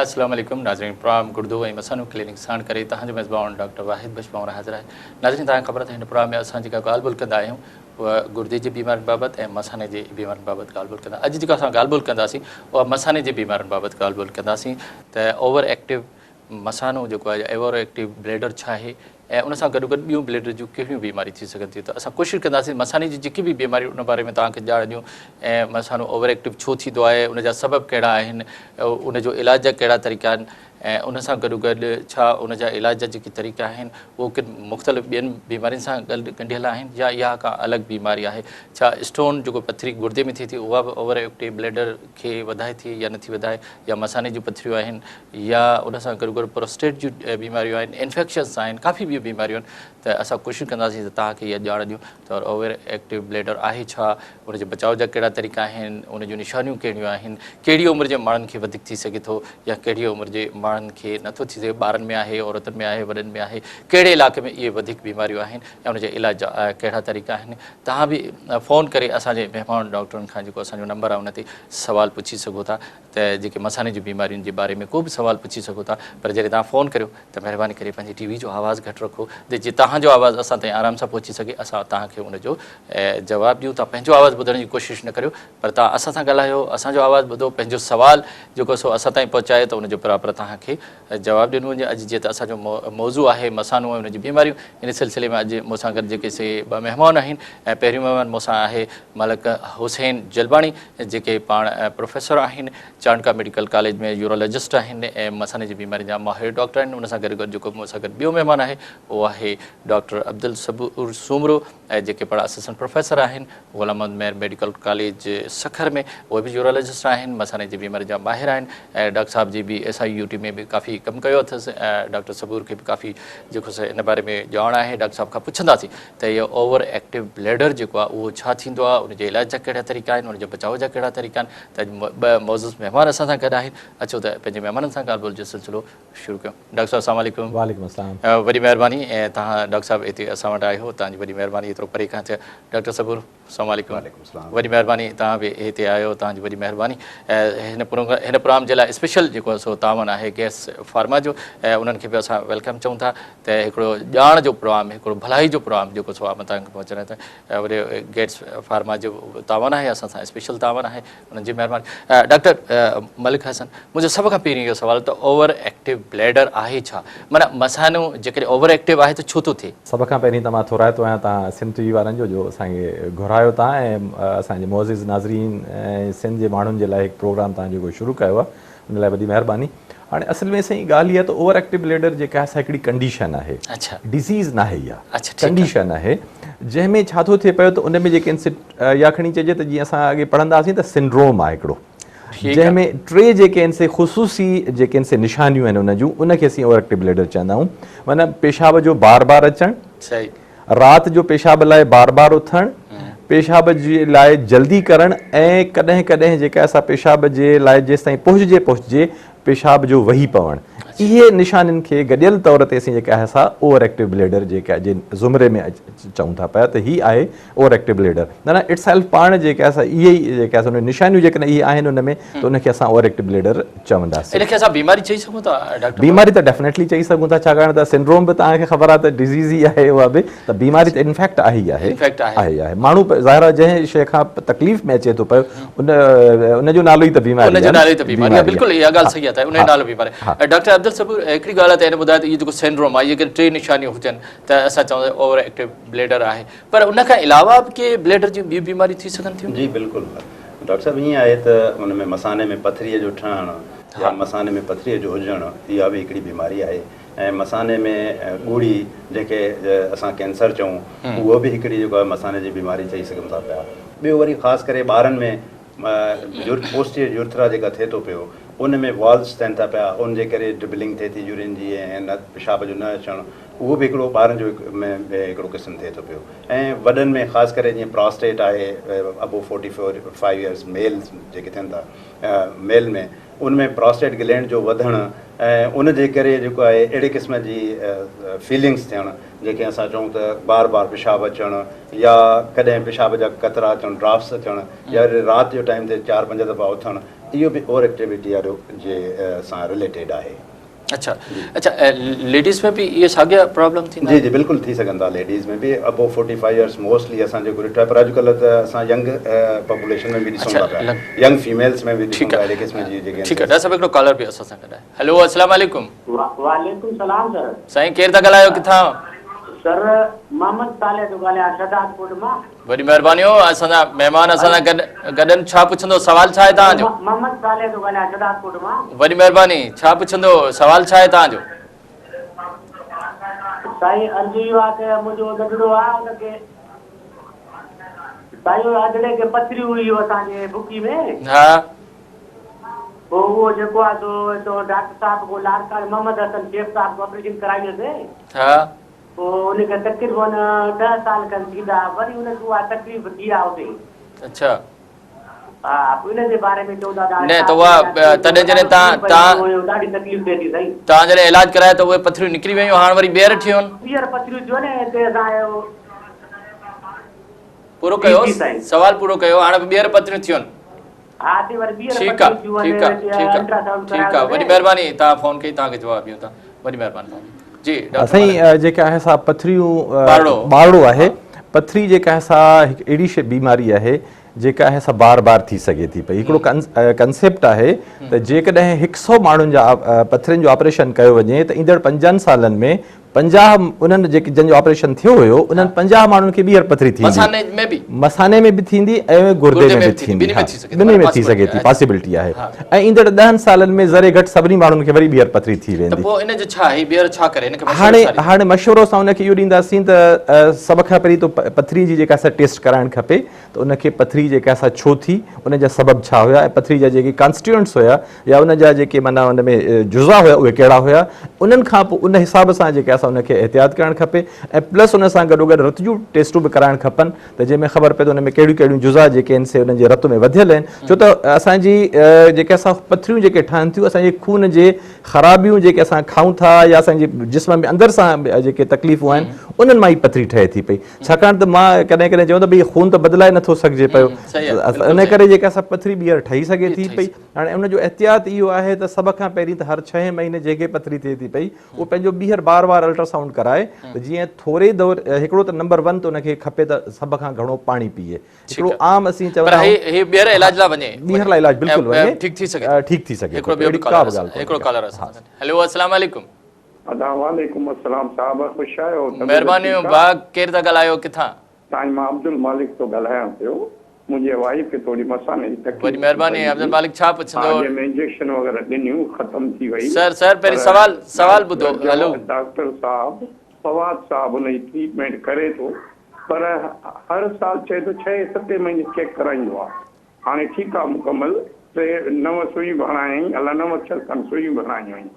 السلام عليڪم ناظرين پروگرام گڙدو ۽ مثانو ڪلينڪ ساڻ ڪري توهان جو ميزبان ڊاڪٽر واحد بخش پنهور حاضر آهي. ناظرين توهان کي خبر آهي ته هن پروگرام ۾ اسان جيڪا ڳالهه ٻولهه ڪندا آهيون اها گڙدي جي بيمارين بابت ۽ مثاني جي بيمارين بابت ڳالهه ٻولهه ڪندا. اڄ جيڪا اسان ڳالهه ٻولهه ڪنداسين اها مثاني جي بيمارين بابت ڳالهه ٻولهه ڪنداسين ته اوور ايڪٽو مثانو جيڪو آهي اوور ايڪٽو بليڊر ڇا آهي ۽ ان سان گڏوگڏ ٻيون بليڊر جون ڪهڙيون بيماريون ٿي سگهن ٿيون ته اسان ڪوشش ڪنداسين مثاني جي جيڪي به بيماريون ان باري ۾ توهان کي ڄاڻ ڏيون ۽ مثانو اوور ايڪٽو ڇو ٿيندو آهي ان جا سبب ڪهڙا آهن ان جو علاج جا ڪهڙا طريقا آهن ۽ ان سان گڏوگڏ ڇا ان جا علاج جا جيڪي طريقا آهن اهو ڪن مختلف ٻين بيمارين سان ڳنڍيل آهن يا اها ڪا الڳ بيماري آهي ڇا اسٽون جيڪو پٿري گردي ۾ ٿئي ٿي اها به اوور ايڪٽو بليڊر کي وڌائي ٿي يا نٿي وڌائي يا مثاني جون پٿريون آهن يا ان سان گڏ گڏ پروسٽيٽ جون بيماريون آهن، انفيڪشنس آهن، ڪافي ٻيون بيماريون آهن ته اسان ڪوشش ڪنداسين ته توهان کي اها ڄاڻ ڏيون ته اوور ايڪٽو بليڊر آهي ڇا، ان جي بچاء جا ڪهڙا طريقا آهن، ان جون نشانيون ڪهڙيون آهن، ڪهڙي عمر جي ماڻهن کي وڌيڪ ٿي سگهي ٿو يا ڪهڙي عمر جي ماڻهن کي نٿو ٿي سگهي، ٻارن ۾ آهي، عورتن ۾ آهي، وڏن ۾ آهي، ڪهڙي علائقي ۾ اهي وڌيڪ بيماريون آهن ۽ ان جي علاج جا ڪهڙا طريقا آهن. توهان به فون ڪري اسان جي مهمان ڊاڪٽرن کان جيڪو اسان جو نمبر آهي ان تي سوال پڇي سگهو ٿا. ته جيڪي مثاني جون بيمارين جي باري ۾ ڪو به سوال پڇي سگهو ٿا پر جڏهن توهان فون ڪريو ته مهرباني ڪري پنهنجي ٽي وي جو آواز گهٽ رکو ته جي توهان جو آواز اسان تائين آرام سان پهچي سگهي اسان توهان کي ان جو جواب ڏيون توهان پنهنجو آواز ٻڌڻ جي ڪوشش نه ڪريو پر توهان اسان سان ڳالهايو اسان جو آواز ٻڌو پنهنجو سوال جيڪو سو اسان تائين پهچايو ته ان جو پراپر توهان کي جواب ڏنو وڃي اڄ جيئن ته اسان جو موضوع آهي مثانو ۽ ان جون بيماريون ان سلسلي ۾ اڄ مون سان گڏ جيڪي سي ٻه مهمان آهن ۽ پهريون مهمان مون سان آهي ملڪ حسين جلباڻي جيڪي پاڻ پروفيسر آهن چانڊڪا ميڊيڪل ڪاليج ۾ يورولاجسٽ آهن ۽ مثاني جي بيمارين جا ماهر ڊاڪٽر آهن ان سان گڏ گڏ جيڪو مون سان گڏ ٻيو مهمان آهي اهو آهي ڊاڪٽر عبدالصبور سومرو جيڪي پاڻ اسسٽنٽ پروفيسر آهن غلام محمد مهر ميڊيڪل ڪاليج سکر ۾ اهي به يورولاجسٽ آهن مثاني جي بيمارين جا ماهر آهن ۽ ڊاڪٽر صاحب جي به ايس I U ٽي ۾ به ڪافي ڪم ڪيو اٿس ۽ ڊاڪٽر صبور کي به ڪافي جيڪو سو ان باري ۾ ڄاڻ آهي ڊاڪٽر صاحب کان پڇنداسين ته اهو اوور ايڪٽو بليڊر جيڪو آهي اهو ڇا ٿيندو آهي ان جي علاج جا ڪهڙا طريقا آهن ان جي بچاء جا ڪهڙا طريقا آهن ته اڄ ٻه معزز مهمان اسان سان گڏ آهن اچو ته پنهنجي مهمانن سان ڳالهه ٻولهه جو سلسلو شروع ڪيون. ڊاڪٽر صاحب السلام عليڪم. وعليڪم السلام. وڏي مهرباني ۽ توهان ڊاڪٽر صاحب هتي اسان وٽ آيو توهان جي وڏي مهرباني ايترو پري کان ٿيا. ڊاڪٽر صبور السلام عليڪم. وعليڪم السلام. وڏي مهرباني توهان به هتي آيو توهان جي وڏي مهرباني ۽ هن هن پروگرام جي لاء اسپيشل جيڪو سو تعاون آهي گيس فارما جو ۽ انهن کي به اسان welcome چئون ٿا ته هڪڙو ڄاڻ جو پروگرام هڪڙو ڀلائي جو پروگرام جيڪو سو عام تائين پهچائڻ ته وري گيٽس فارما جو تعاون آهي اسان سان اسپيشل تعاون آهي انهن جي مهرباني. ڊاڪٽر ملڪ حسن منهنجو سڀ کان پهرين اهو سوال ته اوور ايڪٽو بليڊر آهي ڇا؟ معنيٰ مثانو جيڪڏهن اوور ايڪٽو آهي ته ڇو ٿو ٿئي؟ سڀ کان پهرين ته مان ٿورائتو آهيان توهان سنڌ ٽي وي وارن جو جو اسان کي گهرايو توهان ۽ اسان جي معزز ناظرين ۽ سنڌ جي ماڻهن جي لاء هڪ پروگرام توهان جيڪو شروع ڪيو آهي ان لاء وڏي مهرباني. هاڻي اصل ۾ سائين ڳالهه اها ته اوور ايڪٽو بليڊر جيڪا آهي سا هڪڙي ڪنڊيشن آهي ڊزيز ناهي اها ڪنڊيشن آهي جنهن ۾ ڇا ٿو ٿئي پيو ته ان ۾ جيڪي يا کڻي چئجي ته جيئن اسان اڳي پڙهندا هئاسين ته سنڊروم آهي هڪڙو جنهن ۾ ٽي جيڪي آهن سي خصوصي جيڪي آهن سي نشانيون آهن ان جون ان کي اسين اوور ايڪٽو بليڊر چوندا آهيون معنيٰ پيشاب جو بار بار اچڻ رات جو پيشاب لاء بار بار اٿڻ پيشاب جي لاء جلدي ڪرڻ ۽ ڪڏهن ڪڏهن جيڪا سا پيشاب جي لاء جيستائين پهچجي پهچجي پيشاب جو وهي پوڻ اهي نشانين کي گڏيل طور تي اسين جيڪا آهي سا اوور ايڪٽو بليڊر جيڪا جي زمري ۾ چئون ٿا پيا ته هي آهي اوور ايڪٽو بليڊر نه نه it self پاڻ جيڪا آهي سا اهي ئي جيڪا آهي سا نشانيون جيڪڏهن اهي آهن ان ۾ ته ان کي اسان اوور ايڪٽو بليڊر چونداسين. ان کي اسان بيماري چئي سگهون ٿا ڊاڪٽر؟ بيماري ته ڊيفنيٽلي چئي سگهون ٿا ڇاڪاڻ ته سنڊروم به توهان کي خبر آهي ته ڊزيز ئي آهي اها به ته بيماري ته انفيڪٽ آهي ئي آهي انفيڪٽ آهي آهي ماڻهو ظاهر آهي جنهن شيء کان تڪليف ۾ اچي ٿو پيو ان ان جو نالو ئي ته بيماري ان جو نالو ئي ته بيماري آهي بلڪل اها ڳالهه صحيح آهي ان جو نالو بيماري آهي ڊاڪٽر عبدالصبور هڪڙي ڳالهه ته هن ٻڌايو ته اهو جيڪو سنڊروم آهي جيڪڏهن ٽي نشانيون هجن ته اسان چوندا آهيون اوور ايڪٽو بليڊر آهي پر ان کان علاوه به ڪي بليڊر جون ٻيون بيماريون ٿي سگهن ٿيون؟ جي بلڪل ڊاڪٽر صاحب ائين آهي ته ان ۾ مثاني ۾ پٿريء جو ٺهڻ يا مثاني ۾ پٿريء جو هجڻ اها به هڪڙي بيماري آهي ۽ مثاني ۾ ڳوڙهي جنهن کي اسان ڪينسر چئون اهو به هڪڙي جيڪو آهي مثاني جي بيماري چئي سگهون ٿا پيا. ٻيو وري خاص ڪري ٻارن ۾ پوسٽيئر يورٿرا جيڪا ٿئي ٿو پيو ان ۾ والز ٿين ٿا پيا ان جي ڪري ڊربلنگ ٿئي ٿي يورين جي ۽ نه پيشاب جو نه اچڻ اهو به هڪڙو ٻارن جو ۾ هڪڙو قسم ٿئي ٿو پيو ۽ وڏن ۾ خاص ڪري جيئن پراسٽيٽ آهي ابو فورٽي فور فائيو ايئرس ميل جيڪي ٿين ٿا ميل ۾ ان ۾ پراسٽيٽ گلينڊ جو وڌڻ ۽ ان جي ڪري جيڪو آهي اهڙي قسم جي فيلنگس ٿيڻ جنهن کي اسان چئون ته بار بار پيشاب اچڻ يا ڪڏهن پيشاب جا قطرا اچڻ، ڊرافٽس اچڻ يا وري رات جو ٽائيم تي چار پنج دفعا اٿڻ، اهو به اوور ايڪٽيوٽي جي سان رليٽيڊ آهي. اڇا اڇا ليڊيز ۾ به اهي ساڳيا پرابلم ٿيندا جي جي بلڪل ٿي سگهن ٿا ليڊيز ۾ به ابو 45 ايئرس موسٽلي اسان جيڪو ڏٺو آهي پر اڄڪلهه ته اسان ينگ پاپوليشن ۾ به ڏسون ٿا پيا ينگ فيميلز ۾ به ڏسون ٿا اهڙي قسم جي جيڪي ٺيڪ آهي ڊاڪٽر صاحب هڪڙو ڪالر به اسان سان گڏ آهي هيلو السلام عليڪم وعليڪم سلام سر. سائين ڪير ٿا ڳالهايو ڪٿان؟ سر محمد صالح ٿو ڳالهايان شهدادڪوٽ مان. وڏي مهرباني هو اسان جا مهمان اسان سان گڏ گڏ آهن ڇا پڇندو سوال ڇا آهي توهان جو؟ محمد صالح ٿو ڳالهايان شهدادڪوٽ مان. وڏي مهرباني ڇا پڇندو سوال ڇا آهي توهان جو؟ سائين عرض اهو آهي ته منهنجو ننڍڙو آهي ان کي سائين اڌڙي کي پٿري هئي اسان جي بڪي ۾. ها. پوء اهو جيڪو آهي سو هتو ڊاڪٽر صاحب کان لاڙڪاڻي محمد حسن شيخ صاحب کان آپريشن ڪرائي هيس. ها. پوء ان کي تقريبن ڏهه سال کن ٿيندا وري ان کي اها تڪليف ٿي آهي اتي. اڇا. ها پوء ان جي باري ۾ چئون ٿا ته نه ته اها تڏهن جڏهن تان تان ڏاڍي تڪليف ٿئي ٿي سائين. تان جڏهن علاج ڪرايو ته اهي پٿريون نڪري ويون هاڻ وري ٻيهر ٺهيون. ٻيهر پٿريون ٿيون نه هتي اسان جو. پورو ڪيو سوال پورو ڪيو هاڻ ٻيهر پٿريون ٿيون. ٺيڪ آ ٺيڪ آ ٺيڪ آ ٺيڪ آ وڏي مهرباني توهان فون ڪئي توهان کي جواب ڏيون ٿا وڏي مهرباني توهان جي جي ڊاڪٽر سائين جيڪا آهي سا پٿريون ٻارڙو آهي پٿري جيڪا آهي سا هڪ اهڙي شي بيماري آهي جيڪا آهي سا بار بار ٿي سگهي ٿي پئي هڪڙو ڪنسيپٽ آهي ته جيڪڏهن هڪ سو ماڻهن جا پٿرين جو آپريشن ڪيو وڃي ته ايندڙ پنجن سالن ۾ 50 انهن جيڪي جن جو آپريشن ٿيو هيو انهن 50 ماڻهن کي ٻيهر پٿري ٿيندي. مثاني ۾ به. مثاني ۾ به ٿيندي ۽ گردي ۾ به ٿيندي. ها ٻنهي ۾ ٿي سگهي ٿي پاسيبلٽي آهي ۽ ايندڙ ڏهن سالن ۾ ذري گهٽ سڀني ماڻهن کي وري ٻيهر پٿري ٿي ويندي. ته پوء ان جو ڇا هي ٻيهر ڇا ڪري ان کي مشورو هاڻي ڇا ڏيندو؟ هاڻي مشورو اسان ان کي اهو ڏينداسين ته سڀ کان پهرين ته پٿري جي جيڪا سا ٽيسٽ ڪرائڻ کپي ته ان کي پٿري جيڪا سا ڇو ٿي ان جا سبب ڇا هيا ۽ پٿري جا جيڪي ڪانسٽيوئنٽس هيا يا ان جا جيڪي معنيٰ ان ۾ جزا هيا اهي ڪهڙا هيا انهن کان پوء ان حساب سان جيڪي اسان ان کي احتياط ڪرڻ کپي ۽ پلس ان سان گڏو گڏ رت جون ٽيسٽون به ڪرائڻ کپن ته جنهن ۾ خبر پئي ته ان ۾ ڪهڙيون ڪهڙيون جزا جيڪي آهن سي انهن جي رت ۾ وڌيل آهن ڇو ته اسان جي جيڪي اسان پٿريون جيڪي ٺهن ٿيون اسان جي خون جي خرابيون جيڪي اسان کائون ٿا يا اسان جي جسم ۾ اندر سان جيڪي تڪليفون آهن انهن مان ئي پٿري ٺهي ٿي پئي ڇاڪاڻ ته مان ڪڏهن ڪڏهن چوان ته ڀئي خون ته بدلائي نٿو سگهجي پيو ان ڪري جيڪا سا پٿري ٻيهر ٺهي سگهي ٿي پئي هاڻي ان جو احتياط اهو آهي ته سڀ کان پهرين ته هر ڇهين مهيني جنهن کي پٿري ٿئي ٿي پئي اهو پنهنجو ٻيهر بار بار الٽرا سائونڊ ڪرائي ته جيئن ٿوري دور هڪڙو ته نمبر ون ته ان کي کپي ته سڀ کان گهڻو پاڻي پيئي هڪڙو عام اسين چوندا آهيون هي ٻيهر علاج لاء وڃي ٻيهر لاء علاج بلڪل وڃي ٺيڪ ٿي سگهي ٺيڪ ٿي سگهي هڪڙو ٻيو ڪا به ڳالهه هڪڙو ڪالر هيلو السلام عليڪم ادا وعليڪم السلام صاحب خوش آهيو طبيعت مهرباني ٺيڪ آ. ڀاء ڪير ٿا ڳالهايو ڪٿان. سائين مان عبدالمالڪ ٿو ڳالهايان پيو منهنجي وائيف کي ٿوري مثاني جي تڪليف وڏي ٿي مهرباني پئي هئي عبدالمالڪ ڇا ها پڇندو. جنهن ۾ انجيڪشن وغيره ڏنيون ختم ٿي وئي سر سر پر پهرين سوال سوال ٻڌو هلو. ڊاڪٽر صاحب فواد صاحب ان جي ٽريٽمينٽ ڪري ٿو پر هر سال چئي ٿو ڇهين ستين مهيني چيڪ ڪرائيندو آ هاڻي ٺيڪ آ مڪمل ٽي نو سوئيون به هڻايائين الا نو ڇهه کن سوئيون به هڻايون آهن.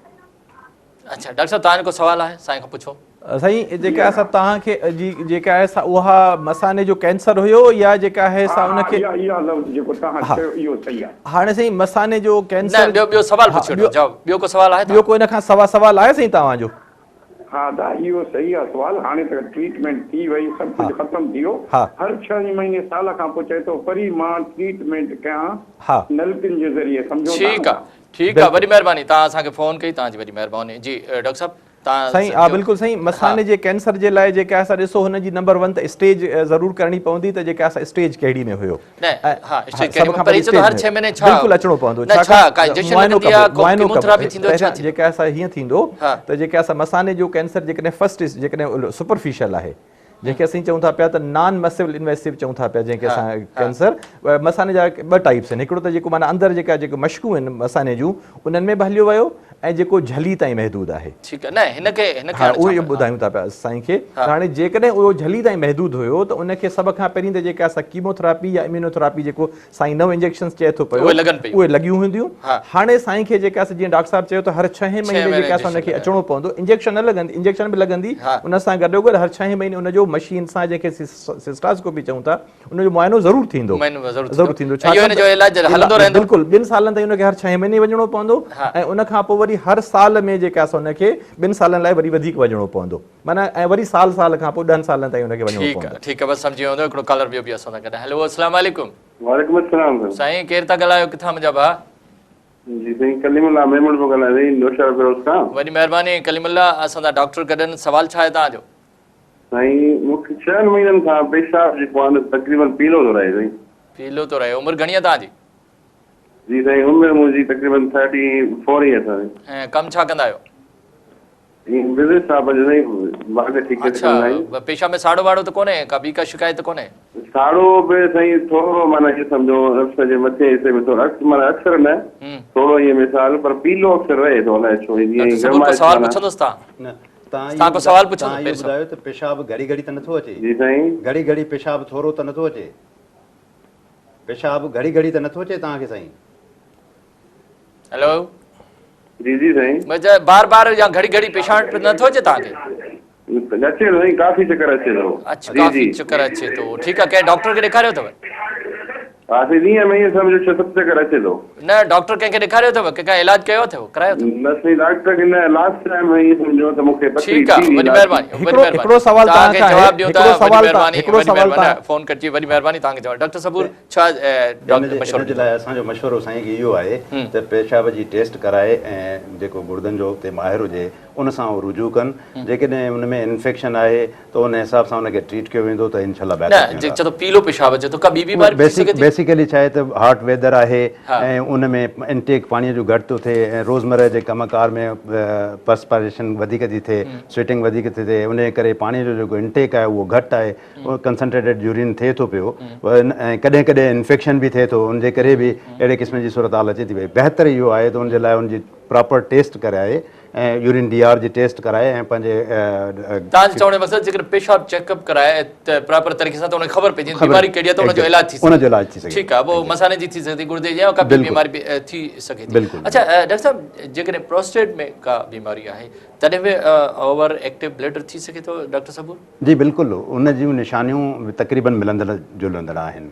اڇا ڊاڪٽر صاحب توهان جو ڪو سوال آهي سائين کان پڇو. سائين جيڪا آهي سا توهان کي جي جيڪا آهي سا اها مثاني جو ڪينسر هيو يا جيڪا آهي سا ان کي ها اها لفظ جيڪو توهان چيو اهو صحيح آهي. هاڻي سائين مثاني جو ڪينسر نه ٻيو ٻيو سوال پڇيو جواب ٻيو ڪو سوال آهي ٻيو ڪو ان کان سوا سوال آهي سائين توهان جو. ها ادا اهو صحيح آهي سوال هاڻي ته ٽريٽمينٽ ٿي وئي سڀ ڪجهه ختم ٿي ويو هر ڇهين مهيني سال کان پوء چئي ٿو وري مان ٽريٽمينٽ ڪيان نلڪن جي ذريعي سمجهو ٿا ٺيڪ آهي ٺيڪ آ وڏي مهرباني توهان اسان کي فون ڪئي توهان جي وڏي مهرباني جي ڊاڪٽر صاحب توهان سائين ها بلڪل سائين مثاني جي ڪينسر جي لاء جيڪا آهي سا ڏسو هن جي نمبر ون ته اسٽيج ضرور ڪرڻي پوندي ته جيڪا آهي سا اسٽيج ڪهڙي ۾ هيو نه ها اسٽيج ڪهڙي ۾ پر هي چوندو هر 6 مهيني ڇا بلڪل اچڻو پوندو نه ڇا ڪا انجيڪشن لڳندي آ ڪو ڪيموٿراپي ٿيندو ڇا ٿيندو جيڪا آهي سا هيئن ٿيندو ته جيڪا آهي سا مثاني جو ڪينسر جيڪڏهن فرسٽ جيڪڏهن سپرفيشل آهي جنهن کي اسين چئون ٿا پيا ته نان مسول انويسو چئون ٿا پيا جنهن کي اسان ڪينسر مثاني جا ٻه ٽائپس آهن هڪڙو ته جيڪو معنيٰ اندر جيڪا جيڪو مشڪون آهن مثاني جون انهن ۾ به هليو ويو ۽ جيڪو جهلي تائين محدود آهي ٺيڪ آهي نه هن کي هن کي ها اهو ٻڌايون ٿا پيا سائين کي هاڻي جيڪڏهن اهو جهلي تائين محدود هيو ته ان کي سڀ کان پهرين ته جيڪا اسان ڪيموٿراپي يا اميونوٿراپي جيڪو سائين نو انجيڪشنز چئي ٿو پيو اهي لڳن پيون اهي لڳيون هونديون هاڻي سائين کي جيڪا سا جيئن ڊاڪٽر صاحب چيو ته هر ڇهين مهيني جيڪا سا ان کي اچڻو پوندو انجيڪشن نه لڳندي انجيڪشن به لڳندي ان سان گڏو گڏ هر ڇهين مهيني ان جو مشين سان جنهن کي سسٽاسڪوپي چئون ٿا ان جو معائنو ضرور ٿيندو ضرور ٿيندو ڇا ان جو علاج هلندو رهندو بلڪل ٻن سالن تائين ان کي هر ڇهين مهيني وڃڻو پوندو ۽ ان کان پوء وري وري هر سال ۾ جيڪا سو ان کي ٻن سالن لاء وري وڌيڪ وڃڻو پوندو معنيٰ ۽ وري سال سال کان پوء ڏهن سالن تائين ان کي وڃڻو ٺيڪ پوندو. آ ٺيڪ آ بس سمجهي ويو هوندو هڪڙو ڪالر ٻيو به اسان سان گڏ آهي هيلو اسلام عليڪم. وعليڪم السلام سائين. سائين ڪير ٿا ڳالهايو ڪٿان منهنجا ڀاء. جي سائين ڪليم الله ميمڻ پيو ڳالهايان سائين نوشهروفيروز کان. وڏي مهرباني ڪليم الله اسان سان ڊاڪٽر گڏ آهن سوال ڇا آهي توهان جو. سائين مون کي ڇهن مهينن کان پيشاب جيڪو آهي نه تقريبن پيلو ٿو رهي سائين. پيلو ٿو رهي عمر گهڻي آهي توهان جي. جي سائين عمر منهنجي تقريبن ٿرٽي فور ايئرس آهي. ۽ ڪم ڇا ڪندا آهيو. بزنس آ پنهنجو سائين باغ ٺيڪي تي ڪندا آهيون. اڇا پيشاب ۾ ساڙو واڙو ته ڪونهي ڪا ٻي ڪا شڪايت ته ڪونهي. ساڙو به سائين ٿورو معنيٰ ائين سمجهو نفس جي مٿين حصي ۾ ٿورو معنيٰ اڪثر نه ٿورو ائين مثال پر پيلو اڪثر رهي ٿو الائي ڇو جيئن ڊاڪٽر صبور ڪو گرمائش سوال معنيٰ. پڇندوس تان. نه تان تان ڪو سوال پڇندو تان اهو پهرين سوال. ٻڌايو ته پيشاب گهڙي گهڙي ته نٿو اچي. جي سائين. گهڙي گهڙي پيشاب ٿورو ته نٿو اچي. پيشاب گهڙي گهڙي ته نٿو اچي توهان کي سائين. هيلو. جي جي سائين. مجا بار بار يا گهڙي گهڙي پيشاب نٿو اچي توهان کي. اچي ٿو سائين ڪافي چڪر اچي ٿو. اڇا ڪافي چڪر اچي ٿو ٺيڪ آ ڪنهن ڊاڪٽر کي ڏيکاريو اٿو. ها سائين ڏينهن ۾ ائين سمجهو ڇهه ست چڪر اچي ٿو. نه ڊاڪٽر ڪنهن کي ڏيکاريو اٿو ڪنهن کان علاج ڪيو اٿو ڪرايو اٿو. نه سائين ڊاڪٽر کي نه لاسٽ ٽائيم ائين سمجهو ته مون کي پٿري ٺيڪ آ ٿي هئي وڏي لاسٽ. مهرباني وڏي هڪڙو مهرباني هڪڙو سوال توهان توهان کي کان آهي جواب ڏيون ٿا هڪڙو وڏي سوال توهان مهرباني هڪڙو وڏي سوال مهرباني توهان نه فون ڪٽجي وڏي مهرباني توهان کي جواب ڊاڪٽر صبور ڇا ان ڊاڪٽر مشورو جي ڏيندو. لاء اسان جو مشورو سائين کي اهو آهي ته پيشاب جي ٽيسٽ ڪرائي ۽ جيڪو گڙدن جو اتي ماهر هجي ان سان هو رجوع ڪن جيڪڏهن ان ۾ انفيڪشن آهي ته ان حساب سان ان کي ٽريٽ ڪيو ويندو ته انشاء الله نه بهتر ٿي جي ويندا. چئو ٿو پيلو پيشاب اچي ٿو ڪا ٻي بيماري به ٿي سگهي ٿي. بيسيڪلي ڇا آهي ته هاٽ ويدر آهي ۽ ان ۾ انٽيڪ پاڻي جو گهٽ ٿو ٿئي ۽ روزمره جي ڪم ڪار ۾ پرسپائريشن وڌيڪ ٿي ٿئي سوئيٽنگ وڌيڪ ٿي ٿئي ان جي ڪري پاڻي جو جيڪو انٽيڪ آهي اهو گهٽ آهي ڪنسنٽريٽيڊ يورين ٿئي ٿو پيو ۽ ڪڏهن ڪڏهن انفيڪشن به ٿئي ٿو ان جي ڪري به اهڙي قسم جي صورتحال اچي ٿي پئي بهتر اهو آهي ته ان جي لاء ان جي پراپر ٽيسٽ ڪرائي ۽ يورين ڊي آر جي ٽيسٽ ڪرائي ۽ پنهنجي. توهان جو چوڻ جو مقصد جيڪڏهن پيشاب چيڪ اپ ڪرائي ته پراپر طريقي سان ته ان کي خبر پئجي ويندي بيماري ڪهڙي آهي ته ان جو علاج ٿي سگهي ان جو علاج ٿي سگهي ٺيڪ آهي پوء مثاني جي ٿي سگهي ٿي گردي جي يا ڪا ٻي بيماري به ٿي سگهي ٿي اڇا ڊاڪٽر صاحب جيڪڏهن پروسٽيٽ ۾ ڪا بيماري آهي تڏهن به اوور ايڪٽو بليڊر ٿي سگهي ٿو ڊاڪٽر صبور؟ جي بلڪل ان جون نشانيون تقريبن ملندڙ جلندڙ آهن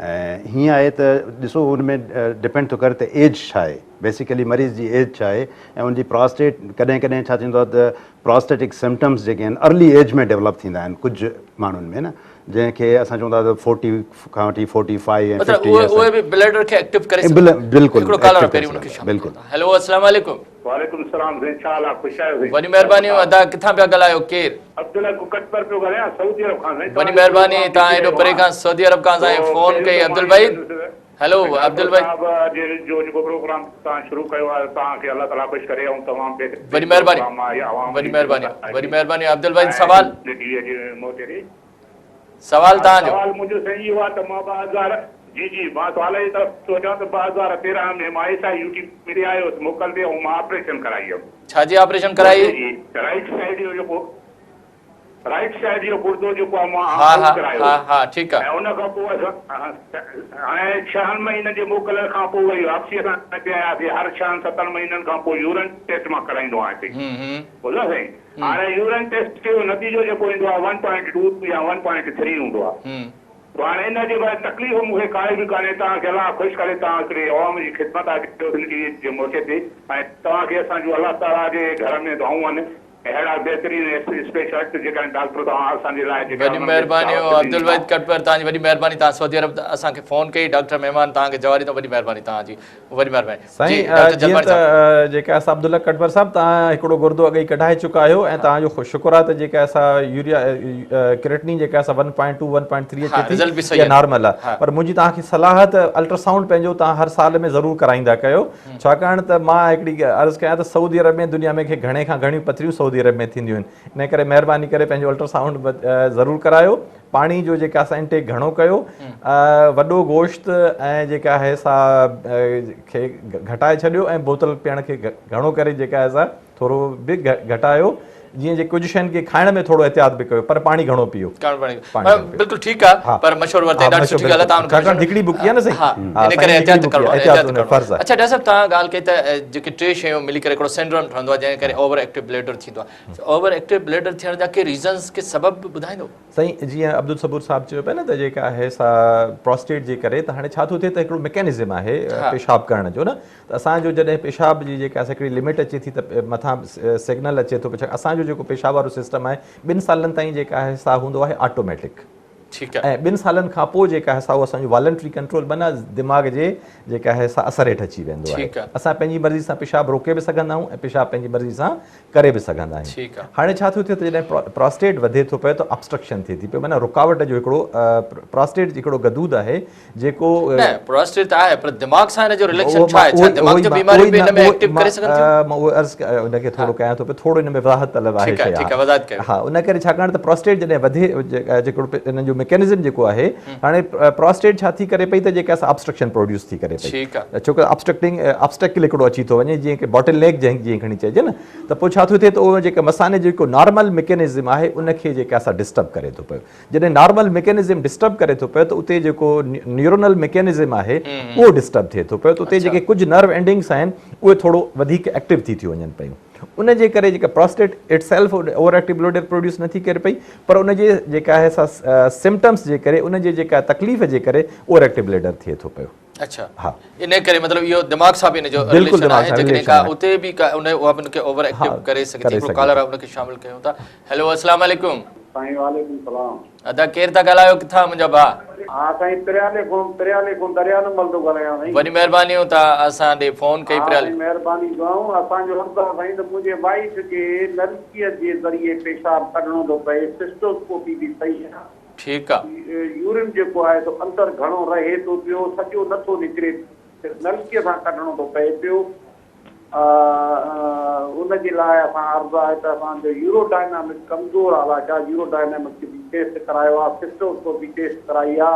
۽ هيئن آهي ته ڏسو ان ۾ ڊپينڊ ٿو ڪري ته ايج ڇا آهي بيسيڪلي مريض جي ايج ڇا آهي ۽ ان جي پراسٽيٽ ڪڏهن ڪڏهن ڇا ٿيندو آهي ته پراسٽيٽڪ سمپٽمس جيڪي آهن ارلي ايج ۾ ڊيولپ ٿيندا آهن ڪجهه ماڻهن ۾ نه جنهن کي اسان چون ٿا ته فورٽي کان وٺي فورٽي فائيو ۽ مطلب ففٽي اهي اهي به بليڊر کي ايڪٽو ڪري سگهن بلڪل هڪڙو ڪالر پهرين ان کي شامل بلڪل ڪيون ٿا هيلو السلام عليڪم. وعليڪم السلام سائين ڇا حال آ خوش آهيو سائين. وڏي مهرباني ادا ڪٿان پيا ڳالهايو ڪير. عبدالحق ڪٽپر پيو ڳالهايان سعودي عرب کان سائين وڏي مهرباني توهان ايڏو پري کان سعودي عرب کان سائين فون ڪئي عبدالوحيد هيلو عبدالوحيد صاحب اڄ جو جيڪو پروگرام توهان شروع ڪيو آهي توهان کي الله تعالي خوش ڪري ۽ تمام بهترين وڏي مهرباني پروگرام آهي عوام وڏي جي مهرباني خدمت آهي وڏي مهرباني عبدالوحيد سوال ٽي وي جي موقعي تي سوال توهان جو. سوال منهنجو سائين اهو آهي ته مان 2000 جي جي مان سوال جي طرف ٿو اچان ته 2013 ۾ مان ايس I U ٽي ۾ آيو هوس موڪل تي ۽ مان آپريشن ڪرائي هيم. ڇا جي آپريشن ڪرائي؟ جي رائيٽ سائيڊ جو جيڪو رائيٽ سائيڊ جو گردو جيڪو آهي مان ها آئوٽ ها ڪرايو ها هوس ها ٺيڪ آهي. ۽ ان کان پوء اسان هاڻي ڇهن مهينن جي موڪل کان پوء وري واپسي اسان هتي آياسين هر ڇهن ستن مهينن کان پوء يورن ٽيسٽ مان ڪرائيندو آهيان سائين هون هون. ٻڌو سائين هاڻي يورن ٽيسٽ جو نتيجو جيڪو ايندو آهي ون پوائنٽ ٽو يا ون پوائنٽ ٿري هوندو آهي پوء هاڻي ان جي باري تڪليف مون کي ڪائي به ڪانهي توهان کي الله خوش ڪري توهان هڪڙي عوام جي خدمت آ ڪيو سنڌ ٽي وي جي موقعي تي ۽ توهان کي اسان جون الله تعالي جي گهر ۾ دعائون آهن ۽ اهڙا بهترين اسپيشلسٽ جيڪا آهن ڊاڪٽر توهان اسان جي لاء جيڪا وڏي انهن کي مهرباني دعوت ڏني عبدالوحيد ڪٽپر توهان جي وڏي مهرباني توهان سعودي عرب اسان کي فون ڪئي ڊاڪٽر مهمان توهان کي جواب ڏيندو وڏي مهرباني توهان جي وڏي مهرباني جي سائين ڊاڪٽر جيئن جلباڻي ته صاحب. جيڪا سا عبدالله ڪٽپر صاحب توهان هڪڙو گردو اڳ ئي ڪڍائي چڪا آهيو ۽ توهان جو شڪر آهي ته جيڪا سا يوريا ڪريٽنين جيڪا سا one point two one point three ها اچي ٿي رزلٽ به صحيح اها آهي نارمل آهي ها پر منهنجي توهان کي صلاح آهي ته الٽراسائونڊ پنهنجو توهان هر سال ۾ ضرور ڪرائيندا ڪيو ڇاڪاڻ ته مان هڪڙي عرض ڪيان ته سعودي عرب ۾ دنيا ۾ کي گهڻي کان گهڻيون پٿريون سعودي عرب ۾ ٿينديون آهن ان ڪري مهرباني ڪري پنهنجو الٽراسائونڊ ضرور ڪرايو پاڻي جو جيڪا سا انٽيڪ گهڻو ڪيو وڏو گوشت ۽ جيڪا آهي سا کي گهٽائي ڇڏيو ۽ بوتل پيئڻ کي گهڻو ڪري جيڪا آهي سا ٿورو به گهٽايو جيئن جي ڪجهه شين کي کائڻ ۾ ٿورو احتياط به ڪيو پر پاڻي گهڻو پيئو. پاڻي بلڪل ٺيڪ آ پر مشورو ورتائين ڏاڍي سٺي ڳالهه آ تان ڇاڪاڻ ڌڪڙي بڪي آ نه سائين. ها ان ڪري احتياط ڪرڻو آ احتياط ڪرڻو آ. اڇا ڊاڪٽر صاحب تان ڳالهه ڪئي ته جيڪي ٽي شيون ملي ڪري هڪڙو سينڊروم ٺهندو آ جنهن ڪري اوور ايڪٽو بليڊر ٿيندو آ اوور ايڪٽو بليڊر ٿيڻ جا ڪي ريزنز ڪي سبب به ٻڌائيندو. سائين جيئن عبدالصبور صاحب چيو پيا نه ته جيڪا آهي سا پراسٽيٽ جي ڪري ته هاڻي ڇا ٿو ٿئي ته هڪڙو ميڪينزم آهي پيشاب ڪرڻ جو نه ته اسان جو جڏهن پيشاب جي جيڪا هڪڙي لمٽ اچي ٿي ته مٿان سگنل اچي ٿو اسان جو جيڪو پيشاب وارو سسٽم آهي ٻن سالن تائين جيڪا آهي سا هوندو آهي آٽوميٽڪ ٺيڪ آهي ۽ ٻن سالن کان پوء جيڪا آهي سا اهو اسان جو والنٽري ڪنٽرول معنيٰ دماغ جي جيڪا آهي سا اثر هيٺ اچي ويندو آهي اسان پنهنجي مرضي سان پيشاب روڪي به سگهندا آهيون ۽ پيشاب پنهنجي مرضي سان ڪري به سگهندا آهيون. هاڻي ڇا ٿو ٿئي ته جڏهن پراسٽيٽ وڌي ٿو پيو ته آبسٽرڪشن ٿئي ٿي پئي معنيٰ رڪاوٽ جو هڪڙو پراسٽيٽ هڪڙو غدود آهي جيڪو نه پراسٽيٽ ته آهي پر دماغ سان هن جو رليڪشن ڇا آهي ڇا دماغ جون بيماريون به هن ۾ ايڪٽو ڪري سگهن ٿيون؟ مان اهو عرض ان کي ٿورو ڪيان ٿو پيو ٿورو ان ۾ وضاحت طلب آهي ٺيڪ آهي ٺيڪ آهي وضاحت ڪيو. ها ان ڪري ڇاڪاڻ ته پراسٽيٽ جڏهن وڌي جيڪو ان جو ميڪينزم جيڪو آهي هاڻي پراسٽيٽ ڇا ٿي ڪري پئي ته جيڪا آبسٽرڪشن پروڊيوس ٿي ڪري پئي ٺيڪ آ ڇو ته آبسٽرڪٽنگ آبسٽيڪل هڪڙو اچي ٿو وڃي جيئن ڪي باٽل نيڪ جنهن جيئن کڻي چئجي نه ته پوء ڇا ٿو ٿئي ته اهو جيڪا مثاني جو جيڪو نارمل ميڪينزم آهي ان کي جيڪا سا ڊسٽرب ڪري ٿو پيو جڏهن نارمل ميڪينزم ڊسٽرب ڪري ٿو پيو ته اتي جيڪو نيورونل ميڪينزم آهي اهو ڊسٽرب ٿئي ٿو پيو ته اتي جيڪي ڪجهه نرو اينڊنگس آهن اهي ٿورو وڌيڪ ايڪٽو ٿي ٿيون وڃن پيون ان جي ڪري جيڪا prostate itself over active bladder produce نٿي ڪري پئي پر ان جي جيڪا آهي سا سمپٽمس جي ڪري ان جي جيڪا تڪليف جي ڪري اوور ايڪٽو بليڊر ٿئي ٿو پيو. اڇا ها ان ڪري مطلب اهو دماغ سان به ان جو رليشن آهي جيڪڏهن ڪا اتي به ڪا ان اها به ان کي اوور ايڪٽو ڪري سگهي ٿي. هڪڙو ڪالر آهي ان کي شامل ڪيون ٿا. هيلو السلام عليڪم. سائين وعليڪم السلام. ادا ڪير ٿا ڳالهايو ڪٿان منهنجا ڀاء. ها سائين پريالي کان پريالي کان دريا نمل ٿو ڳالهايان سائين. وڏي مهرباني توهان اسان ڏي فون ڪئي ها پريالي. سائين مهرباني دعائون اسان جو عرض آ سائين ته منهنجي وائيف کي نلڪي جي ذريعي پيشاب ڪڍڻو ٿو پئي سسٽوسڪوپي به صحيح آ. ٺيڪ آ. يورين جيڪو آهي سو اندر گهڻو رهي ٿو پيو سڄو نٿو نڪري نلڪي سان ڪڍڻو ٿو پئي پيو. ان جي لاء اسان عرض آهي ته اسان جو يورو ڊائنامڪ ڪمزور آ الاء ڇا يورو ڊائنامڪ به ٽيسٽ ڪرايو آ سسٽوسڪوپي ٽيسٽ ڪرائي آ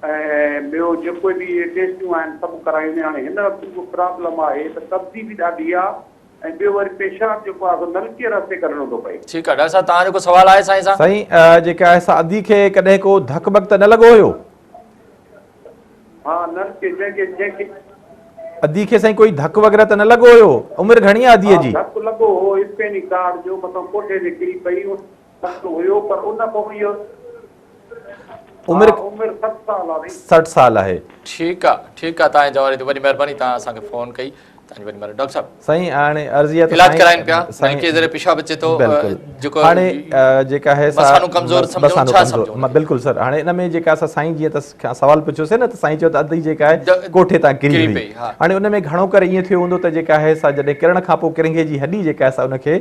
۽ ٻيو جيڪو به اهي ٽيسٽيون آهن سڀ ڪرايون آهن هاڻي هن وقت اهو پرابلم آهي ته قبضي به ڏاڍي آ ۽ ٻيو وري پيشاب جيڪو آ سو نلڪي رستي ڪڍڻو ٿو پئي. ٺيڪ آ ڊاڪٽر صاحب توهان جو ڪو سوال آهي سائين سان. سائين جيڪا آهي سا ادي کي ڪڏهن ڪو ڌڪ ٻڪ ته نه لڳو هيو. ها نلڪي جنهن کي جنهن کي. ادي کي سائين ڪوئي ڌڪ وغيره ته نه لڳو هيو؟ عمر گهڻي آ اديء ها جي؟ ڌڪ لڳو هو اسپيني ڪارڊ جو مٿان ڪوٺي تي ڪري پئي ان لڳو هيو پر ان کان اهو عمر ها عمر 60 سال آ سائين. 60 سال آهي. ٺيڪ آ ٺيڪ آ تانجي جواب جي وڏي مهرباني تان اسان کي فون ڪئي تانجي وڏي مهرباني ڊاڪٽر صاحب. سائين هاڻي عرض اها ته علاج ڪرائين پيا سائين نلڪي ذريعي پيشاب اچي ٿو بلڪل جيڪو هاڻي جيڪا آهي سا مثانو ڪمزور سمجهون مثانو ڇا ڪمزور سمجهون بلڪل سر هاڻي ان ۾ جيڪا اسان سائين جيئن ته سوال پڇيوسي نه ته سائين چيو ته ادي جيڪا آهي ڪوٺي تان ڪري ڪري هئي پئي ها هاڻي ان ۾ گهڻو ڪري ائين ٿيو هوندو ته جيڪا آهي سا جڏهن ڪرڻ کان پوء ڪرنگهي جي هڏي جيڪا آهي سا ان کي